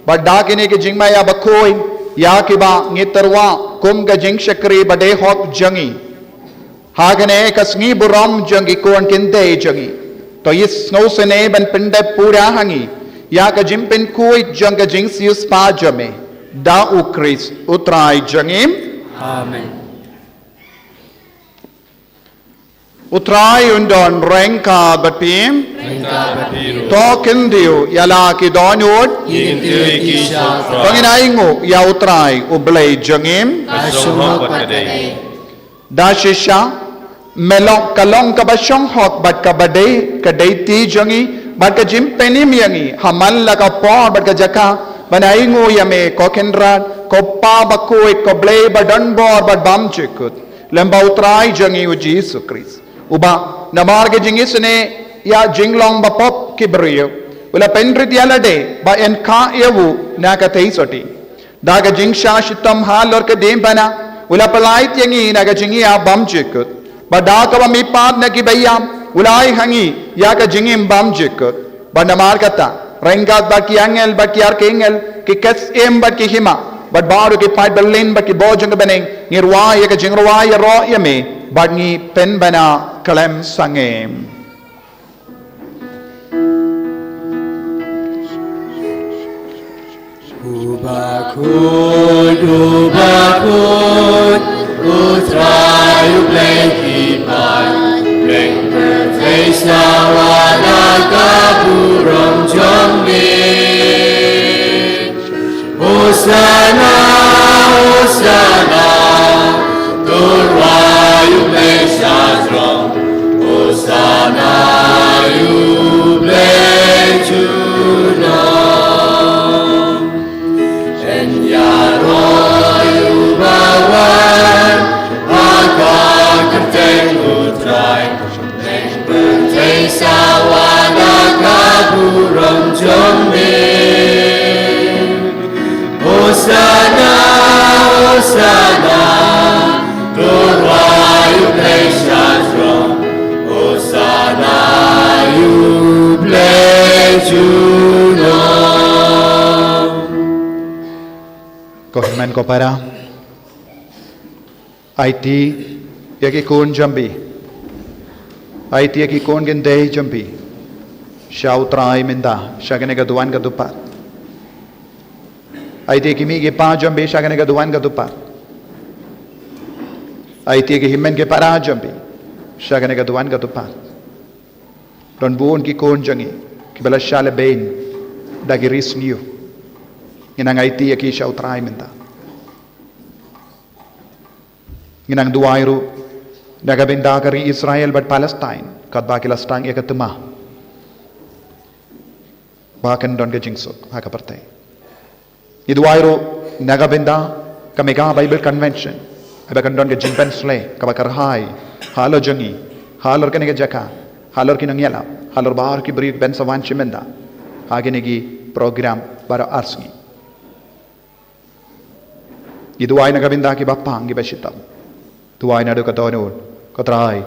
bad da kine ki jingmaïa bakhuid ïa kiba ngi tyrwa kum ka jingshakri ba dei hok jong ngi ha kane ka sngi burom jong ki khun kynthei jong ngi. To ïohsngew sngewsih ban pyndep pura ha ngi ïa ka jingpynkhuid jong ka jingsiewspah jong me, da U Khrist U Trai jong ngi. Amen. U Trai un don ryngkat bad phi. Ryngkat bad phi ruh. To kyntiew ïa la ki dohnud. Ngi kyntiew ïa ki sha U Trai. To ngin ainguh ïa U Trai U Blei jong ngi. Ka shong hok bad ka dei. Da shisha me long, ka long kaba shong hok bad kaba dei, ka dei ti jong ngi bad ka jingpynim ïa ngi ha man la ka por bad ka jaka ban ainguh ïa me ko Kynrad, ko Kpa Bakhuid, ko Blei ba don bor bad bymjukut, lem bad U Trai jong ngi U Jisu Khrist, uba namar ka jingisynei ïa jinglong ba pop ki briew u la pynrit ïa lade ba yn khah ïa u na ka theisotti. Da ka jingshah shitom halor ka diengphna u la pyllait ïa ngi na ka jingïap bymjukut, bad da kaba mihpat na kiba ïap u la ai ha ngi ïa ka jingim bymjukut. Bad namar kata, ryngkat bad ki angel bad ki arkangel, ki ksiem bad ki hima, bad baroh ki paidbah lin bad ki bor jong ka bneng, ngi rwai ïa ka jingrwai ïaroh ïa me bad ngi pynbna khlem sangeh. U bakhuid, u bakhuid, U Trai U Blei ki paid, pdeng pyrthei sawa da ka burom jong me. Hosanna, Hosanna, to rwai U Blei sha jrong. Hosanna ïa U Blei junom. Yn ïaroh ïa uba wan ha ka kyrteng U Trai. Pyrthei sawa da ka burom jong me. Hosanna, Hosanna, to rwai U Blei sha jrong. Hosanna ïa U Blei junom. Ko hynmen ko para, aiti ïa ki khun jong phi. Aiti ïa ki khun kynthei jong phi sha U Trai mynta sha kane ka duwan ka dupar. Aiti ïa ki mei ki pa jong phi sha kane ka duwan ka dupar. Aiti ïa ki hynmen ki para jong phi sha kane ka duwan ka dupar. Don bun ki khun jong ngi kiba la shah lehbeiñ da ki ri sniew. Ngi nang aiti ïa ki sha U Trai mynta. Ngi nang duwai ruh na ka bynta ka ri Israel bad Palestine katba ki la sdang ïa ka thma ba kan don ka jingsuk ha ka pyrthei. Ngi duwai ruh na ka bynta ka Mega Bible Convention, haba kan don ka jingpynsleh kaba kyrhai halor jong ngi, halor kane ka jaka, halor ki nongïalap, halor baroh ki briew kiban sa wan shim bynta ha kine ki program baroh arsngi. Ngi duwai na ka bynta kiba pang kiba shitom. Duwai naduh ka dohnud, ko Trai,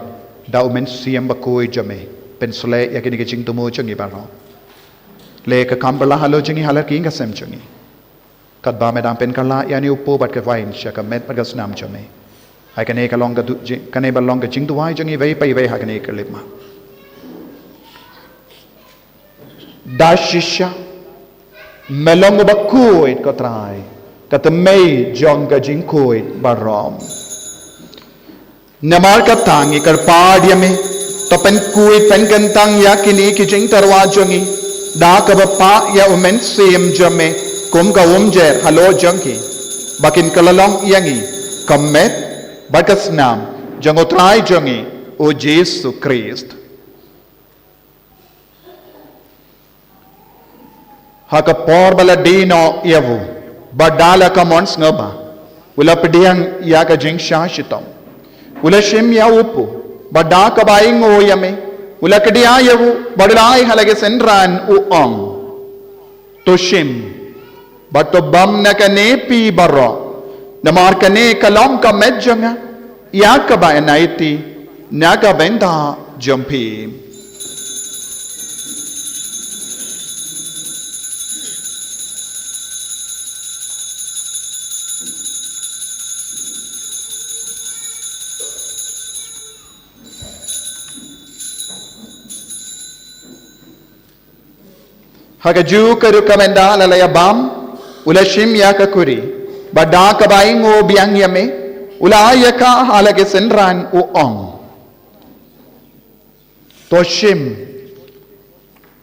da U Mynsiem Bakhuid jong me, pynsleh ïa kine ki jingthmu jong ngi baroh. Leh ka kam phylla halor jong ngi, halor ka ïing ka sem jong ngi. Katba me dang pynkylla ïa une u pud bad ka vine sha ka met bad ka snam jong me. Ai kane ka long ka du-, jing, kane ba long ka jingduwai jong ngi iwei pa iwei ha kane ka khyllipmat. Da shisha me long uba khuid, ko Trai, ka tymmen jong ka jingkhuid baroh. Namar kata ngi kyrpad ïa me, to pynkhuid pynkyntang ïa kine ki jingtyrwa jong ngi da kaba pah ïa U Mynsiem jong me kum ka umjer halor jong ki, ba kin kylla long ïa ngi ka met bad ka snam jong U Trai jong ngi U Jisu Khrist. Ha ka por ba la die noh ïa u, bad da la ka mon sngewbha, u la pdiang ïa ka jingshah shitom. U la shim ïa u pu, bad da kaba ainguh ïa me, u la kdiah ïa u, bad u la ai ha la ki synran u ong: To shim, bad to bam na kane phi baroh, namar kane ka long ka met jong nga, ïa kaba yn aiti na ka bynta jong phi. Ha kajuh ka rukom ynda la la ïa bam, u la shim ïa ka kuri, bad da kaba ainguh biang ïa me, u la ai ïa ka ha la ki synran u ong: To shim,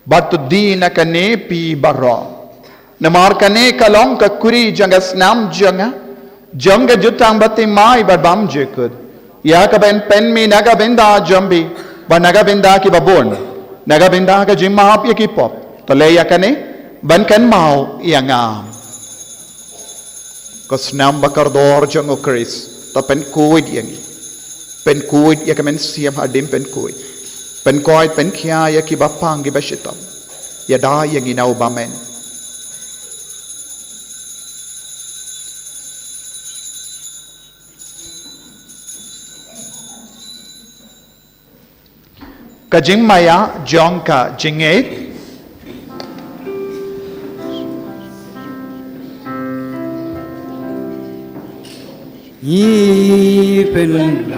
bad to die na kane phi baroh, namar kane ka long ka kuri jong ka snam jong nga, jong ka jutang bathymmai bad bymjukut, ïa kaba yn pynmih na ka bynta jong phi, bad na ka bynta kiba bun, na ka bynta ka jingmap ïa ki pop. To leh ïa kane ban kynmaw ïa nga. Ko snam ba kordor jong u Khrist, to pynkhuid ïa ngi. Pynkhuid ïa ka mynsiem hadien pynkhuid. Pynkoit pynkhia ïa kiba pang kiba shitom. Ïada ïa ngi na u bymman. Ka jingmaïa jong ka jingngeit. Ngi pynbna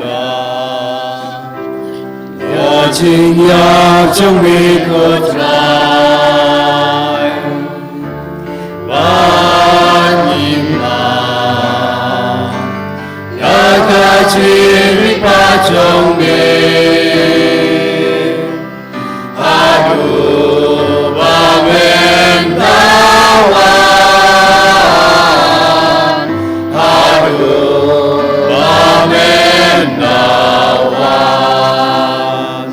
ïa ka jingïap jong me ko Trai. Bad ngim lah ïa ka jingmihpat jong me. Haduh ba men da wan. Haduh ba men da wan.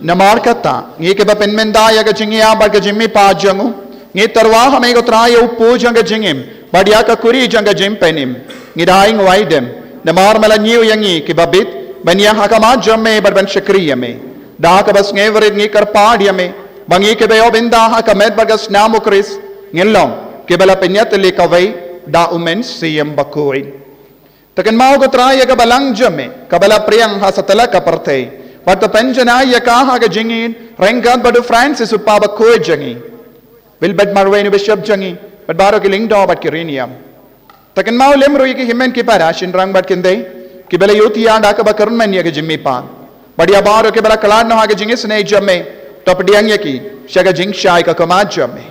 Namar kata, ngi kiba pynmynta ïa ka jingïap bad ka jingmihpat jong u, ngi tyrwa ha me ko Trai ïa u pu jong ka jingim, bad ïa ka kuri jong ka jingpynim. Ngi da ai nguh ai dem, namar me la ñiew ïa ngi kiba bit ban ïeng ha khmat jong me bad ban shakri ïa me. Da kaba sngewrit ngi kyrpad ïa me, ba ngi kiba ïoh bynta ha ka met bad ka snam u Khrist, ngin long kiba la pynïatylli kawei da u Mynsiem Bakhuid. To kynmaw ko Trai ïa ka balang jong me, kaba la pdiang ha satlak ka pyrthei. Bad to pynjanai ïa ka ha ka jingïeit ryngkat bad u Francis u Papa bakhuid jong ngi. Wilbert Marwein u Bishop jong ngi, bad baroh ki lyngdoh bad ki riewniam. To kynmaw lem ruh ïa ki hynmen ki para, shynrang bad kynthei, kiba la ïohthiah da kaba kyrmen ïa ka jingmihpat. Bad ïa baroh kiba la khlad noh ha ka jingisynei jong me, to pdiang ïa ki sha ka jingshai ka khmat jong me.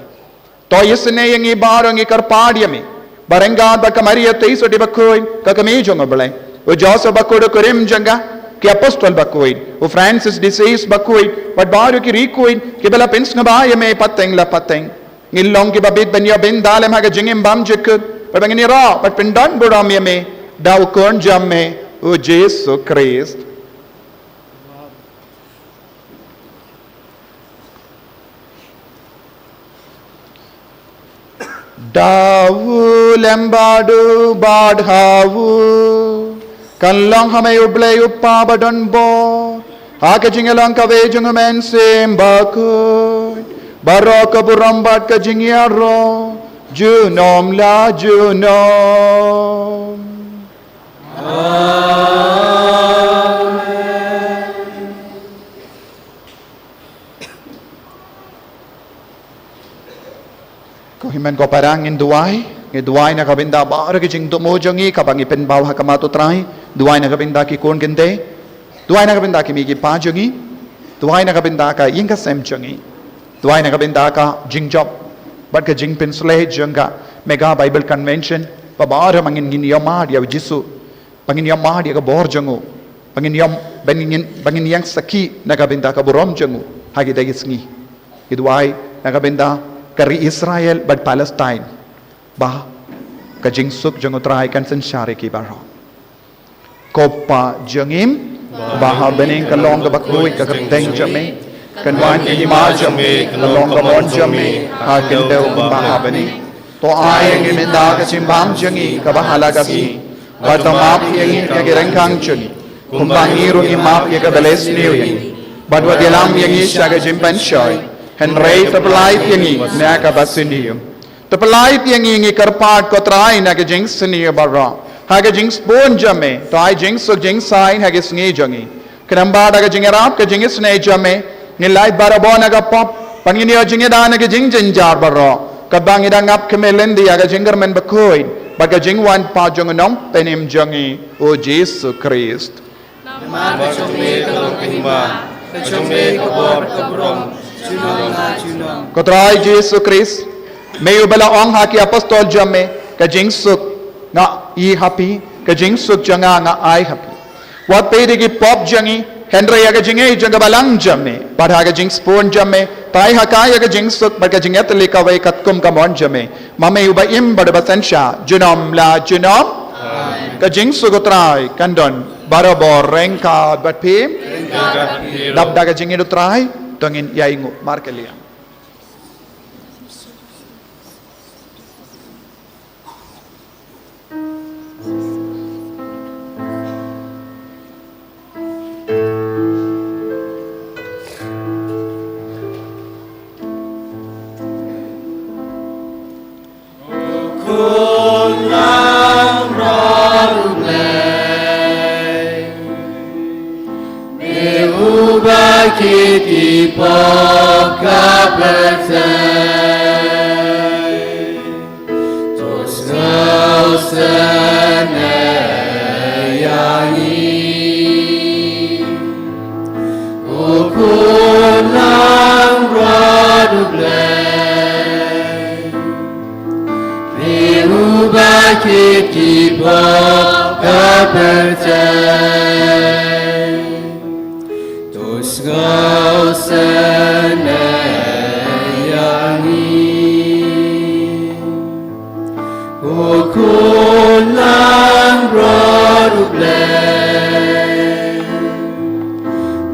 To isynei ïa ngi baroh, ngi kyrpad ïa me, ba ryngkat bad ka Maria Theisotti bakhuid, ka kmie jong u Blei, u Joseph bakhuid, u kurim jong ka, ki apostol bakhuid, u Francis de Sales bakhuid, bad baroh ki riewkhuid kiba la pynsngewbha ïa me pateng la pateng, ngin long kiba bit ban ïoh bynta lem ha ka jingim bymjukut, bad ba ngin ïaroh bad pyndonburom ïa me da u Khun jong me, u Jisu Khrist. Da u lem bad u bad ha u, kan long ha me u Blei u Kpa badonbor, ha ka jingïalong kawei jong u Mynsiem Bakhuid, baroh ka burom bad ka jingïaroh junom la junom. Amen. Ko hynmen ko para, ngin duwai, ngin duwai na ka bynta baroh ki jingthmu jong ngi kaba ngi pynpaw ha khmat u Trai. Duwai na ka bynta ki khun kynthei. Duwai na ka bynta ki kmie ki kpa jong ngi. Duwai na ka bynta ka ïing ka sem jong ngi. Duwai na ka bynta ka jingjop bad ka jingpynshlei jong ka Mega Bible Convention, ba baroh ma ngin, ngin ïohmad ïa u Jisu, ba ngin ïohmad ïa ka bor jong u, ba ngin ïoh, ba ngin, ba ngin ïeng sakhi na ka bynta ka burom jong u ha kita ki sngi. Ngi duwai na ka bynta ka ri Israel bad Palestine, ba ka jingsuk jong u Trai kan synshar ïa ki baroh. Ko Pa jong ngi, ba ha bneng, ka long kaba khuid ka kyrteng jong me, Kan wan ka hima jong me, kan long ka mon jong me, ha ka khyndew kumba ha bneng. To ai ïa ngi mynta ka jingbam jong ngi kaba ha la ka sngi. Bad to map ïa ngi ïa ki ryngkang jong ngi, kumba ngi ruh ngi map ïa kiba leh sniew ïa ngi. Bad wat ïalam ïa ngi sha ka jingpynshoi, hynrei to pyllait ïa ngi na kaba sniew. To pyllait ïa ngi, ngi kyrpad ko Trai, na ka jingsniew baroh, ha ka jingsbun jong me, to ai jingsuk jingsaiñ ha ka sngi jong ngi. Khnang ba da ka jingïarap ka jingisynei jong me, ngin lait barabor na ka pop, bad ngin ïoh jingïada na ka jingjynjar baroh, katba ngi dang ap khmih lynti ïa ka jingkyrmen bakhuid bad ka jingwan pat jong u Nongpynim jong ngi, u Jisu Khrist. Namar ka jong me ka long ka hima, ka jong me ka bor ka burom, junom la junom. Ko Trai Jisu Khrist, me uba la ong ha ki apostol jong me, ka jingsuk nga ai ha phi, ka jingsuk jong nga nga ai ha phi. Wat peit ïa ki pop jong ngi, hynrei ïa ka jingïeit jong ka balang jong me. Bad ha ka jingsbun jong me, to ai ha ka ïa ka jingsuk bad ka jingïatylli kawei katkum ka mon jong me, ma me uba im bad uba synshar, junom la junom. Amen. Ka jingsuk u Trai kan don barabor ryngkat bad phi. Ryngkat bad phi ruh. Dap da ka jingïeit u Trai, to ngin ïainguh markylliang. Uba kit ki pop ka pyrthei, to sngewsynei ïa ngi. Ko Khun Langbrot U Blei, me uba kit ki pop ka pyrthei, to sngewsynei ïa ngi. Ko Khun Langbrot U Blei,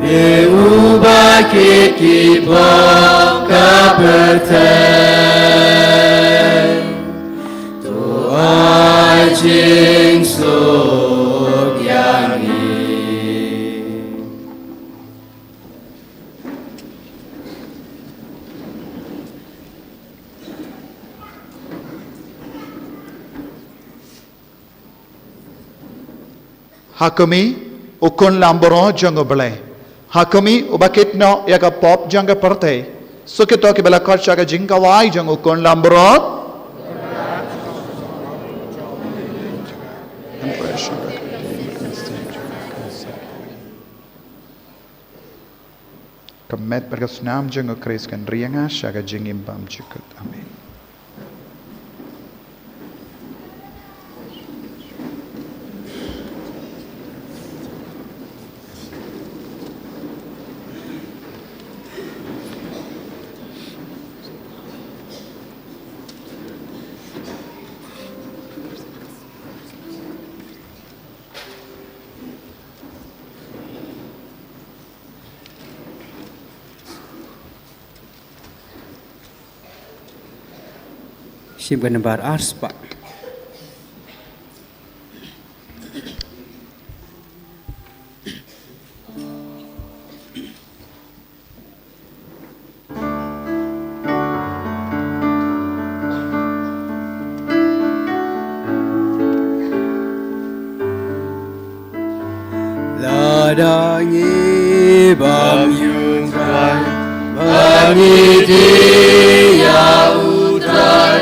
me uba kit ki pop ka pyrthei, to ai jingsuk ïa ngi. Ha khmih, u Khun Langbrot jong U Blei. Ha khmih, uba kit noh ïa ka pop jong ka pyrthei. Suk ïa kito kiba la khot sha ka jingkhawai jong u Khun Langbrot. Ka met bad ka snam jong U Khrist kan ri ïa nga sha ka jingim bymjukut. Amen. Shim ka nambar ar spah. Lada ngi bam ïa U Trai, ba ngi die ïa U Trai,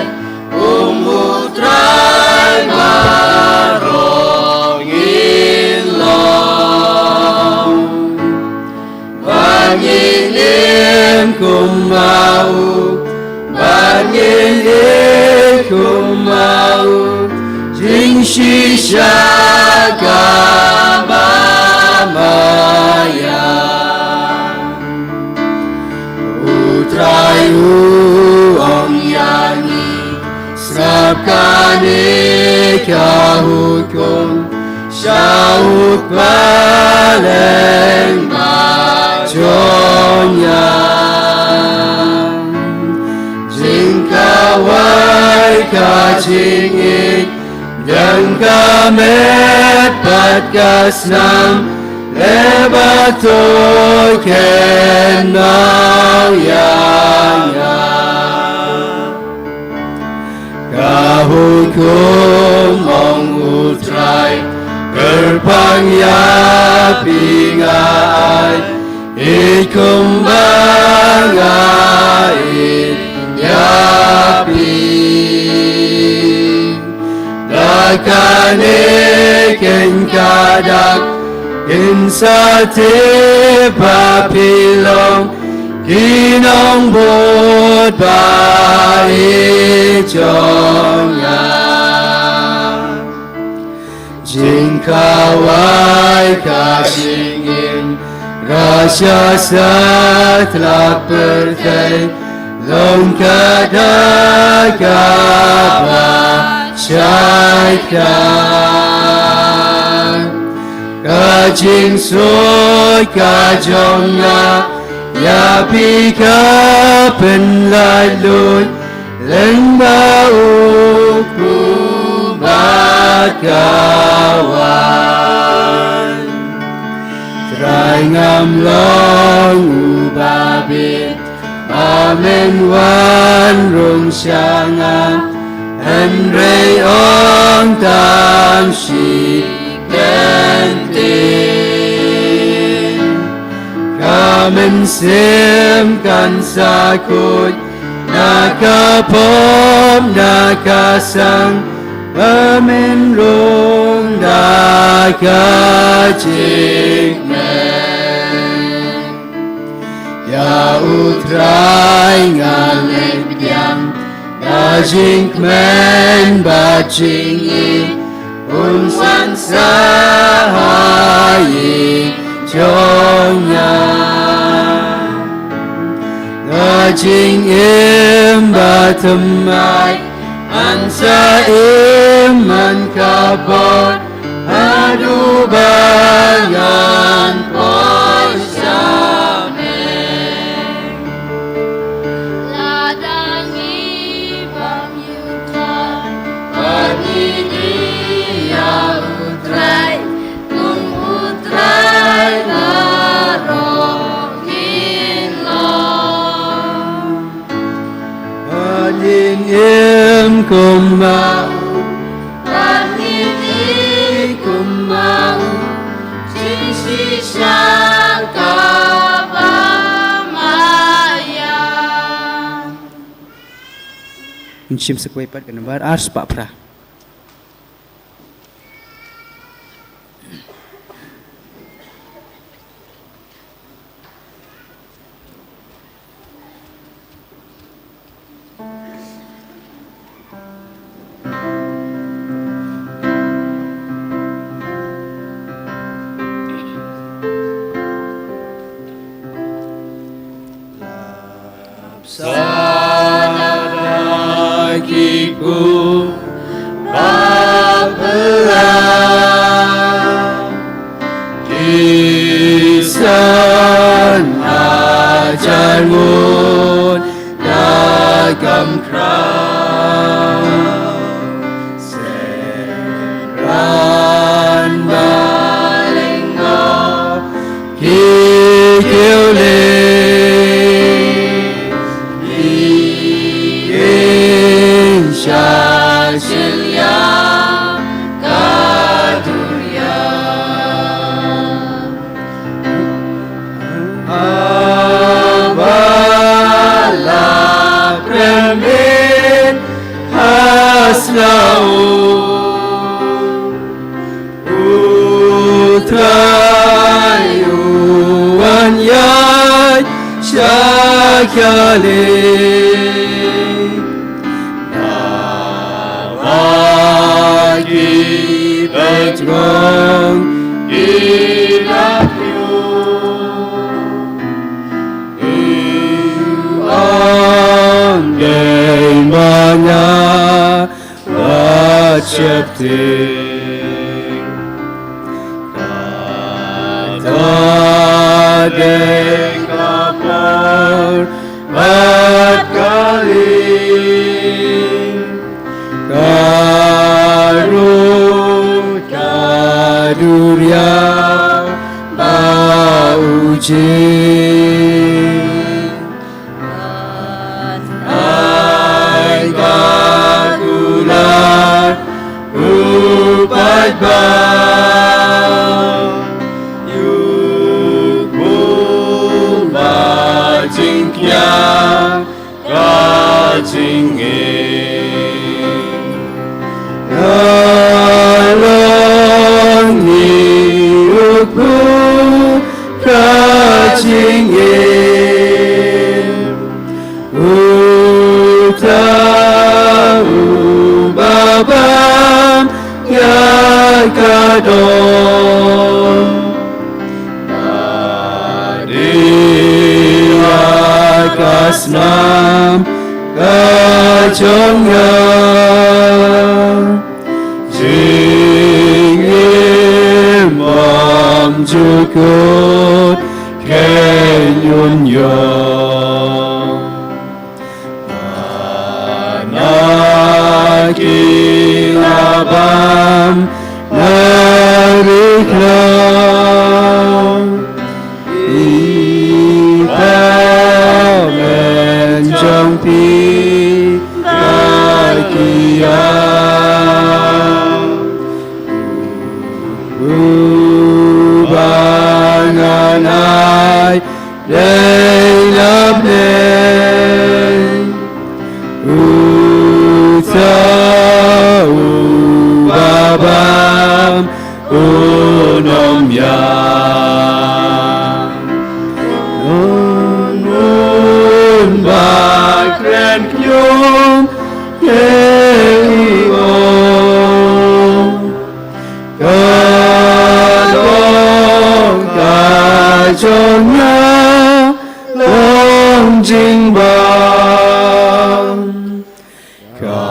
um U Trai baroh ngin long. Ba ngin im kum ma u, ba ngin ïeit kum ma u, jingshisha kaba maïa. U Trai u ong ïa ngi, sngap kane ka hukum, sha u kpa leng ba jong nga. met bad ka snam, leh ba to kynmaw ïa nga. Ka hukum, ong U Trai, kyrpang ïa phi nga ai, ïeit kumba nga ïeit ïa phi. Da kane keiñ ka dak, kin sa tip ba phi long ki nongbud ba ïeit jong nga. Jingkhawai ka jingim, rasha, satlak, pyrthei, long ka dak kaba shai khlaiñ. Ka jingsuid ka jong nga ïa phi ka pynlaitluid lyngba u kpu bad ka waiñ. Trai, ngam long uba bit ba men wan rung sha nga, hynrei ong tang shi kyntien, ka mynsiem kan sa khuid, na ka pop, na ka sang, ba men rung da ka jingkmen. Ïa U Trai nga leh pdiang, da jingkmen bad jingïeit un wan sa ha ïing jong nga. Da jingim bathymmai, ngan sa im man ka bor, haduh ba ngan poi sha me. Lada ngi bym ïoh tang, bad ngi ïa U Trai, kum U Trai baroh ngin long. Bad ngin im kum ma u, bad ngin ïeit kum ma u, jingshisha kaba ma ïa. Ngin shim sa kawei pat ka nambar ar spah phra. Sa da ki kpu ba phylla, ki san hajar ngut da kam khraw. Synran ba lyngdoh ki kiew lei, ki ïeng sha shiliang ka duriaw. Haba la pyrmit ha sla u, U Trai u wan ïaid sha khlieh. Naba ki pynjngoh ki da kiew, u ong dei ma nga, wat sheptieng. Kata dei ka por bad ka lieng, ka ruh Jing ai ka kular u paidbah, ïa u ba jingkñia ka jingim. Ka long hi u kpu ka jingim. Uta u ba bam ïa ka dong. Ka dei ka snam ka jong nga. Jingim bymjukut kein un ïoh. Ba na ki la bam na ri khlaw. Ïa ka men jong phi ka ki ïa. U ba ngan ai dei na bneng. Uta u ba bam un ym ïap. Un, un ba kren kñium ïa i ong. Ka dong ka jong nga long jingbam. Ka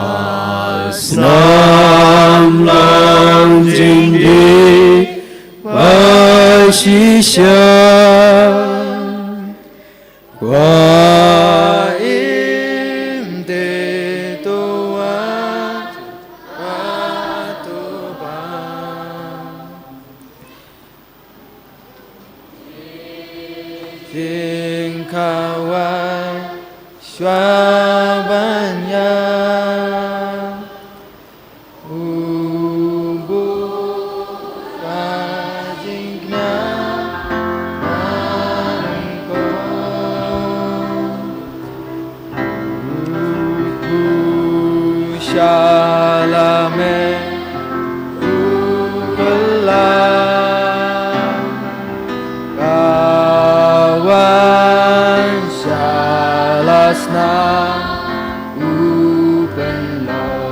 snam long jingdih ba shisha. Kwah im te to wat, wat to ba. Jingkhawai shuwa ban ïa u buh ka jingkñia ban ko. U sha la me u kylla, ka wan sha la snam u pynlong.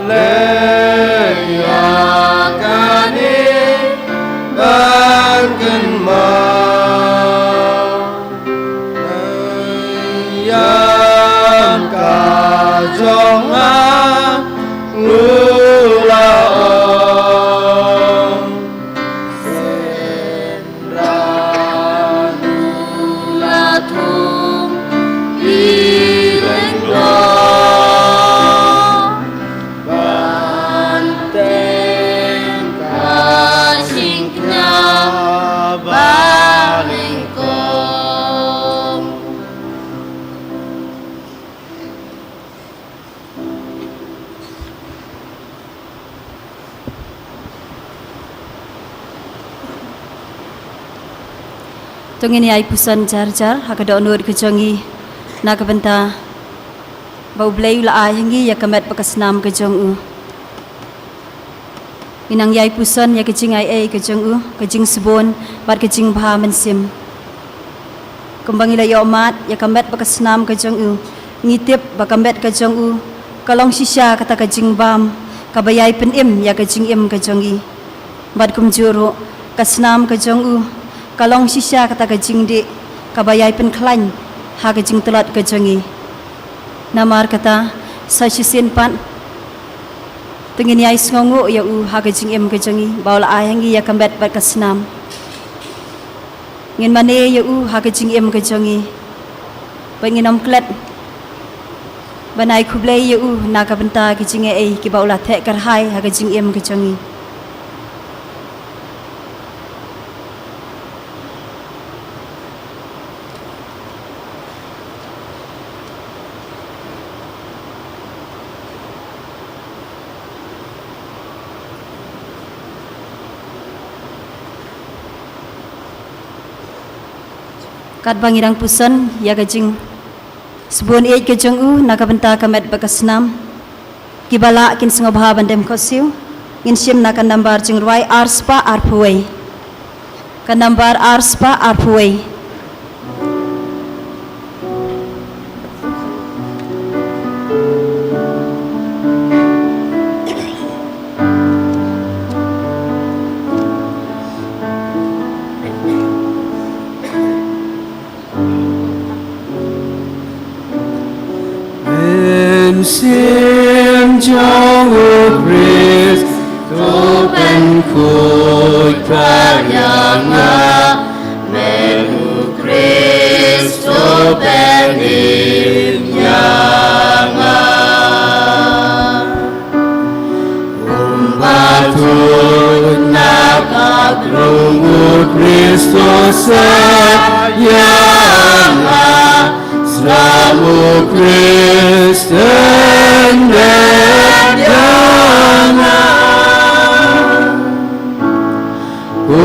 Leh ïa kane ban kynmaw. Ïam ka jong nga u la ong. Synran u la thung i lyngngoh. Ban teng ka jingkñia ba nyngkong. To ngin ïai puson jar jar ha ka dohnud ka jong ngi na ka bynta ba U Blei u la ai ha ngi ïa ka met bad ka snam ka jong u. Ngi nang ïai puson ïa ka jingai ei ka jong u, ka jingsbun bad ka jingbha mynsiem. Kumba ngi la ïoh mad ïa ka met bad ka snam ka jong u, ngi tip ba ka met ka jong u ka long shisha kata ka jingbam kaba ïai pynim ïa ka jingim ka jong ngi. Bad kumjuh ruh ka snam ka jong u ka long shisha kata ka jingdih kaba ïai pynkhlaiñ ha ka jingtlot ka jong ngi. Namar kata sa shisien pat to ngin ïai sngewnguh ïa u ha ka jingim ka jong ngi ba u la ai ha ngi ïa ka met bad ka snam. Ngin mane ïa u ha ka jingim ka jong ngi. Ba ngin ym klet ban ai khublei ïa u na ka bynta ki jingai ei kiba u la theh kyrhai ha ka jingim ka jong ngi. Katba ngi dang puson ïa ka jingsbun ïeit ka jong u na ka bynta ka met bad ka snam, kiba lah kin sngewbha ban dem khohsiew. Ngin shim na ka nambar jingrwai ar spah arphew wei. Ka nambar ar spah arphew wei. Mynsiem jong u Khrist, to pynkhuid pat ïa nga. Met u Khrist, to pynim ïa nga. Kumba tuid na ka krung u Khrist, to sah ïa nga. Sdang u Khrist, pyndep ïa nga. Ko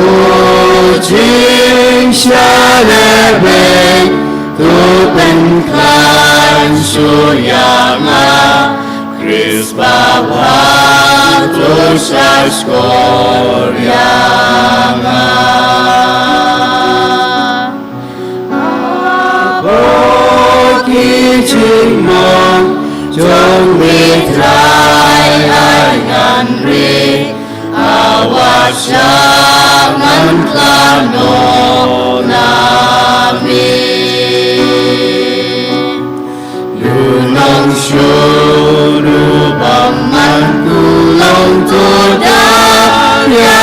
jingsharai beit, to pynkhlaiñ shuh ïa nga. Khrist babha, to shahshkor ïa nga. Hapoh ki jingmong jong me Trai, ai ngan ri. Hawa sha ngan khlad noh na me. Lynnong shuh u bymman, to long to da ïa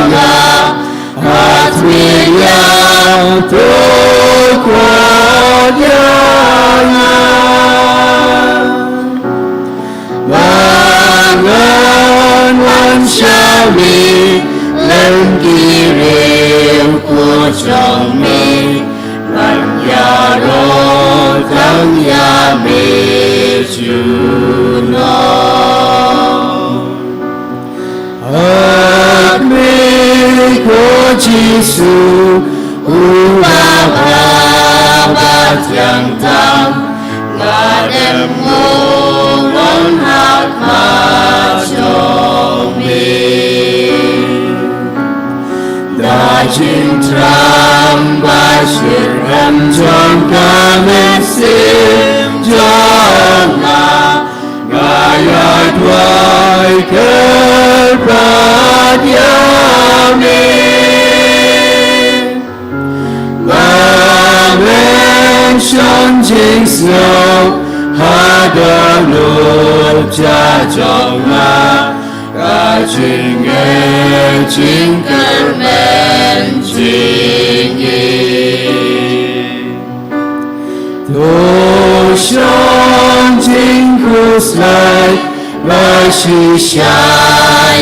nga. Hat me ïa, to khot ïa nga. Ba ngan wan sha me lem ki riewkhuid jong me, ngan ïaroh tang ïa me junom. Hap me ko Jisu, u babha ba thiang tam, nga dem ngun ha khmat jong me. Da jingthrang ba shitrhem jong ka mynsiem jong nga, nga ïa duwai kyrpad ïa me. Ba men shon jingsngew ha ka dohnud jong nga, ka jingngeit jingkyrmen jong ngi. To shong jingkhuslai ba shisha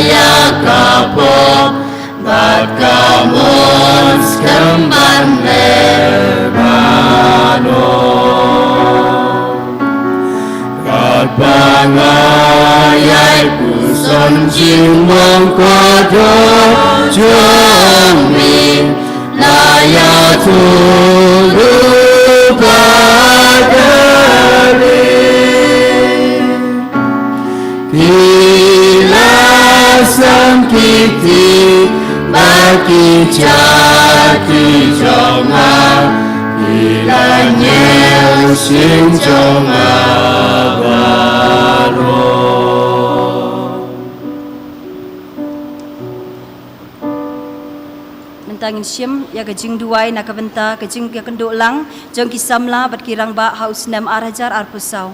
ïa ka pop, bad ka mon skhem ban leh ba noh. Katba nga ïai puson jingmong kordor jong me, la ïathuh ruh ba dei. Ki la sam ki kti bad ki jait ki jong nga, ki la ñiew shynna jong nga baroh. Mynta ngin shim ïa ka jingduwai na ka bynta ka jingïakynduh lang jong ki samla bad ki rangbah ha u snem ar hajar arphew saw.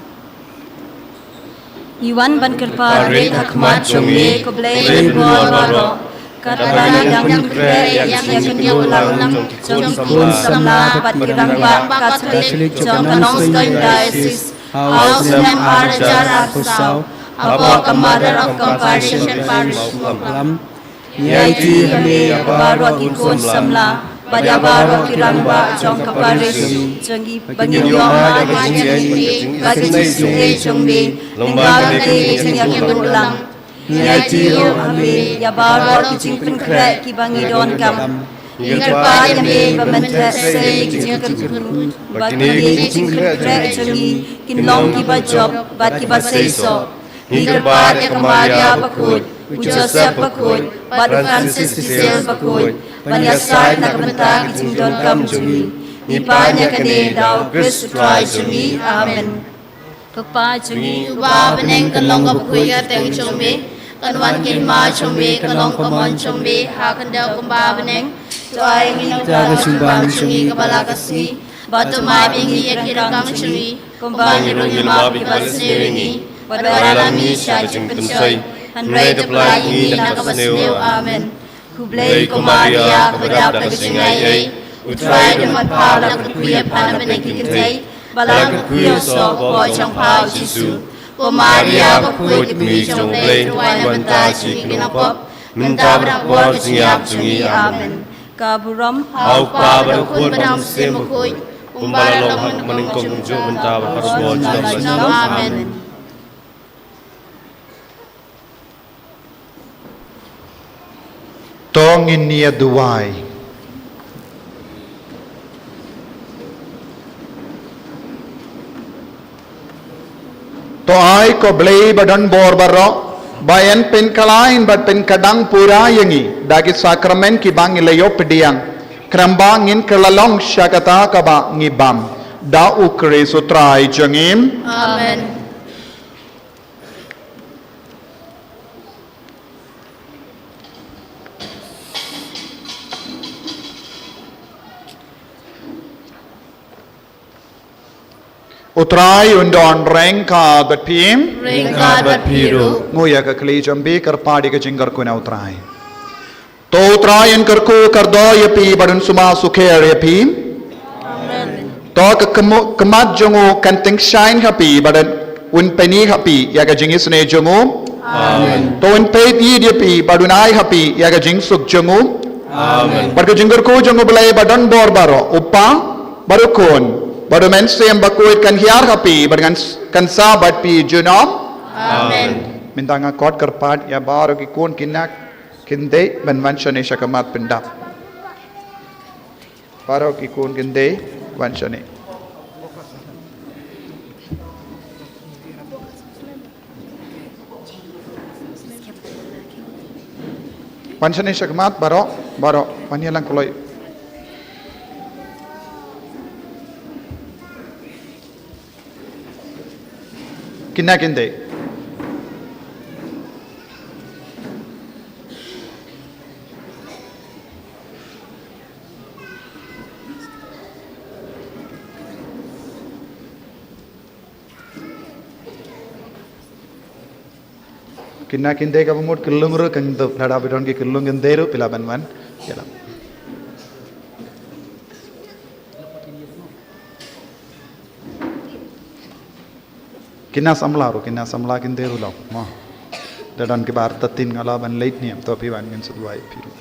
Ngi wan ban kyrpad ha khmat jong me, ko Blei jong ka bor baroh. Katba ngi dang pynkhreh ïa ka jingïakynduh lang jong ki khun samla bad ki rangbah Katholik jong ka Nongstoiñ Diocese ha u snem ar hajar arphew saw, hapoh ka Mother of Compassion Parish Mawklam. Ngi aiti ha me ïa baroh ki khun samla bad ïa baroh ki rangbah jong ka parish jong ngi, ba ngin ïoh ïa ka jingïeit bad ka jingïeit jong me lyngba kane ka jingïakynduh lang. Ngi aiti ruh ha me ïa baroh ki jingpynkhreh kiba ngi donkam. Ngi kyrpad ïa me ba men theh sei ki jingkyrkhu, ba kine ki jingkyrkhu jong ngi kin long kiba jop bad kiba seisoh. Ngi kyrpad ïa ka Maria bakhuid, u Joseph bakhuid, bad u Francis de Sales bakhuid, ban ïasaid na ka bynta ki jingdonkam jong ngi. Ngi pan ïa kane da u Khrist u Trai jong ngi. Amen. Ko Kpa jong ngi uba ha bneng, kan long ka bakhuid ka kyrteng jong me, kan wan ka hima jong me, kan long ka mon jong me ha khyndew kumba ha bneng. To ai ngi mynta ka jingpang jong ngi kaba la ka sngi, bad to map ïa ngi ïa ki rkang jong ngi, kumba ngi ruh ngi map ïa kiba sniew ïa ngi, bad wat lam ngi sha ka jingpynshoi, hynrei to pyllait ïa ngi na kaba sniew. Amen. Khublei ko Maria, kaba dap da ka jingaiei, u Trai u don bad pha, la kyrkhu ïa pha na bynta ki kynthei, bad la kyrkhu ïa u soh ka kpoh jong pha u Jisu. Ko Maria bakhuid, ka Kmie jong U Blei, to duwai na ka bynta jong ngi ki nongpop, mynta bad ha ka por ka jingïap jong ngi. Amen. Ka burom ha u Kpa bad ha u Khun bad ha u Mynsiem Bakhuid, kumba la long ha ka nyngkong, kumjuh mynta bad ha ka por junom la junom. Amen. To ngin ïa duwai. To ai ko Blei ba don bor baroh ba yn pynkhlaiñ bad pynkdang pura ïa ngi da ki sakramen kiba ngi la ïoh pdiang, khnang ba ngin kylla long sha kata kaba ngi bam. Da U Khrist U Trai jong ngi. Amen. U Trai un don ryngkat bad phi. Ryngkat bad phi ruh. Nguh ïa ka kli jong phi, kyrpad ïa ka jingkyrkhu na U Trai. To U Trai un kyrkhu kyrdoh ïa phi bad un sumar sukher ïa phi. Amen. To ka khmat jong u kan tyngshaiñ ha phi bad un pyni ha phi ïa ka jingisynei jong u. Amen. To un peit ïa phi bad un ai ha phi ïa ka jingsuk jong u. Amen. Bad ka jingkyrkhu jong U Blei ba don bor baroh, U Kpa bad U Khun bad U Mynsiem Bakhuid kan hiar ha phi bad kan, kan sah bad phi junom. Amen. Mynta nga khot kyrpad ïa baroh ki khun ki kñia, ki khyndai ban wan shane sha ka mat pyndap. Baroh ki khun ki khyndai wan shane. Wan shane sha ka mat baroh, baroh, wan ïalang kloi. Kñia khyndai. Kñia khyndai kaba mut kyllung ruh kan dep, lada ba don ki kyllung khyndai ruh phi lah ban wan. Ïalang. Kñia samla ruh, kñia samla khyndai ruh long. Mo. Da don kiba artatien nga lah ban leit ne em, to phi wan ngin sa duwai phi ruh.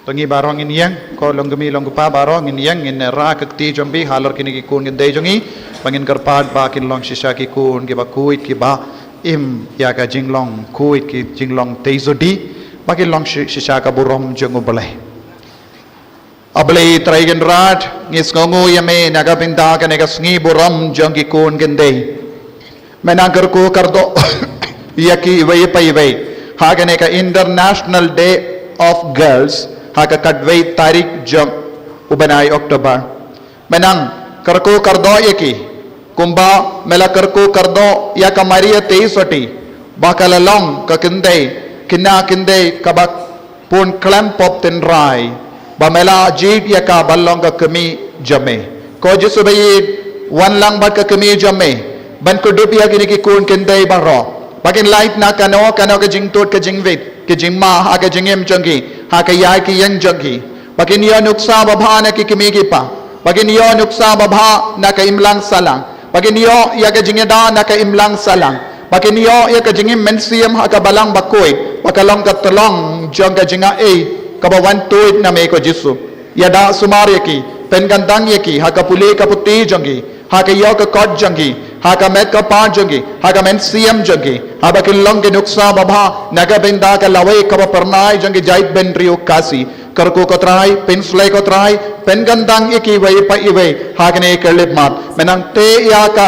To ngi baroh ngin ïeng, ko long kmie long kpa baroh ngin ïeng, ngin rah ka kti jong phi halor kine ki khun khyndai jong ngi, ba ngin kyrpad ba kin long shisha ki khun kiba khuid kiba im ïa ka jinglong khuid, ki jinglong tei zodi, ba kin long shi-, shisha ka burom jong U Blei. A Blei Trai Kynrad, ngi sngewnguh ïa me na ka bynta kane ka sngi burom jong ki khun khyndai. Me nang kyrkhu kyrdoh ïa ki iwei pa iwei ha kane ka International Day of Girls ha ka khatwei tarik jong u bnai October. Me nang kyrkhu kyrdoh ïa ki kumba me la kyrkhu kyrdoh ïa ka Maria Theisotti, ba ka la long ka khyndai, kñia khyndai kaba pun khlem pop tynrai, ba me la jied ïa ka ban long ka kmie jong me. Ko Jisu ba ïeit, wan lang bad ka kmie jong me ban kdup ïa kine ki khun khyndai baroh, ba kin lait na kano kano ka jingtud ka jingwit, ka jingma ha ka jingim jong ki, ha ka ïaid ka ïeng jong ki, ba kin ïoh nuksa babha na ki kmie ki kpa, ba kin ïoh nuksa babha na ka imlang sahlang, ba kin ïoh ïa ka jingïada na ka imlang sahlang, ba kin ïoh ïa ka jingim mynsiem ha ka Balang Bakhuid, ba ka long ka tyllong jong ka jingaiei kaba wan tuid na me ko Jisu. Ïada sumar ïa ki, pynkyndang ïa ki ha ka pule ka puthi jong ki, ha ka ïoh ka kot jong ki, ha ka met ka par jong ki, ha ka mynsiem jong ki, haba kin long ki nuksa babha na ka bynta ka lawei kaba phyrnai jong ki jaitbynriew Khasi. Kyrkhu ko Trai, pynslei ko Trai, pynkyntang ïa kiwei pa iwei ha kane ka lipmat. Mynta te ïa ka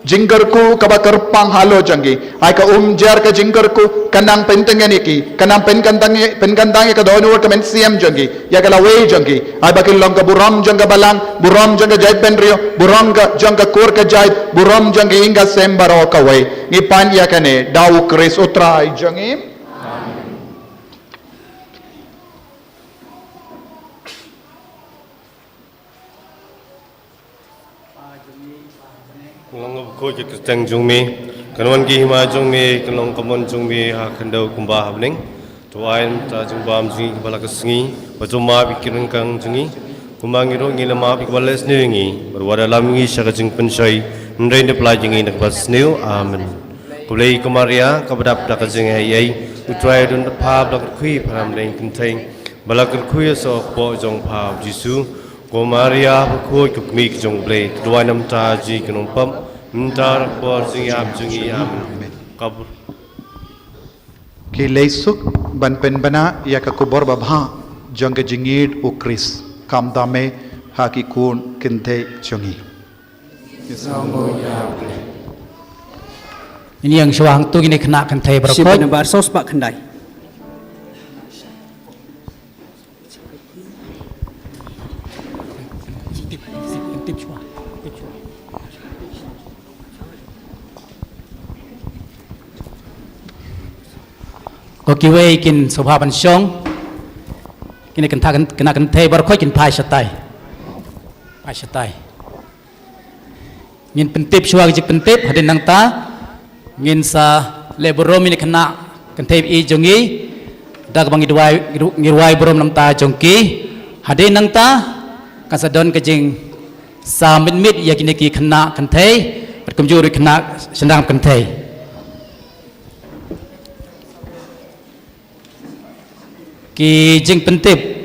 jingkyrkhu kaba kyrpang halor jong ki. Ai ka umjer ka jingkyrkhu, ka nang pyntngen ïa ki, ka nang pynkyntang, pynkyntang ïa ka dohnud ka mynsiem jong ki, ïa ka lawei jong ki. Ai ba kin long ka burom jong ka balang, burom jong ka jaitbynriew, burom ka jong ka kur ka jait, burom jong ka ïing ka sem baroh kawei. Ngi pan ïa kane da u Khrist u Trai jong ngi. Kan long ka bakhuid ka kyrteng jong me, kan wan ka hima jong me, kan long ka mon jong me ha khyndew kumba ha bneng. To ai na bynta jingbam jong ngi kaba la ka sngi, bad to map ïa ki ryngkang jong ngi, kumba ngi ruh ngi la map ïa kiba la leh sniew ïa ngi, bad wat ïalam ngi sha ka jingpynshoi, hynrei nang pyllait ïa ngi na kaba sniew. Amen. Khublei ko Maria, kaba dap da ka jingaiei, u Trai u don bad pha, ba la kyrkhu ïa pha na bynta ki kynthei, ba la kyrkhu ïa u kpoh jong pha u Jisu. Ko Maria bakhuid, ko Kmie ka jong U Blei, to duwai na bynta jong ngi ki nongpop, mynta bad ha ka por jingïap jong ngi. Amen. Ka bor- Ki leit suk ban pynbna ïa ka khubor babha jong ka jingïeid u Khrist, khamtam eh ha ki khun kynthei jong ngi. Ngin ïeng shuwa hangto kine ki khynnah kynthei baroh. Shibun kawei. Nambar saw spah khyndai. Ko kiwei kin sngewbha ban shong. Kine ki khynnah kyn-, khynnah kynthei baroh kawei kin phai shatai. Phai shatai. Ngin pyntip shuwa ka jingpyntip, hadien nangta ngin sa leh burom ïa kine ki khynnah kynthei jong ngi, da kaba ngi duwai, ngi rwai burom na bynta jong ki. Hadien nangta kan sa don ka jingsa mitmit ïa kine ki khynnah kynthei bad kumjuh ruh ki khynnah shynrang kynthei. Ki jingpyntip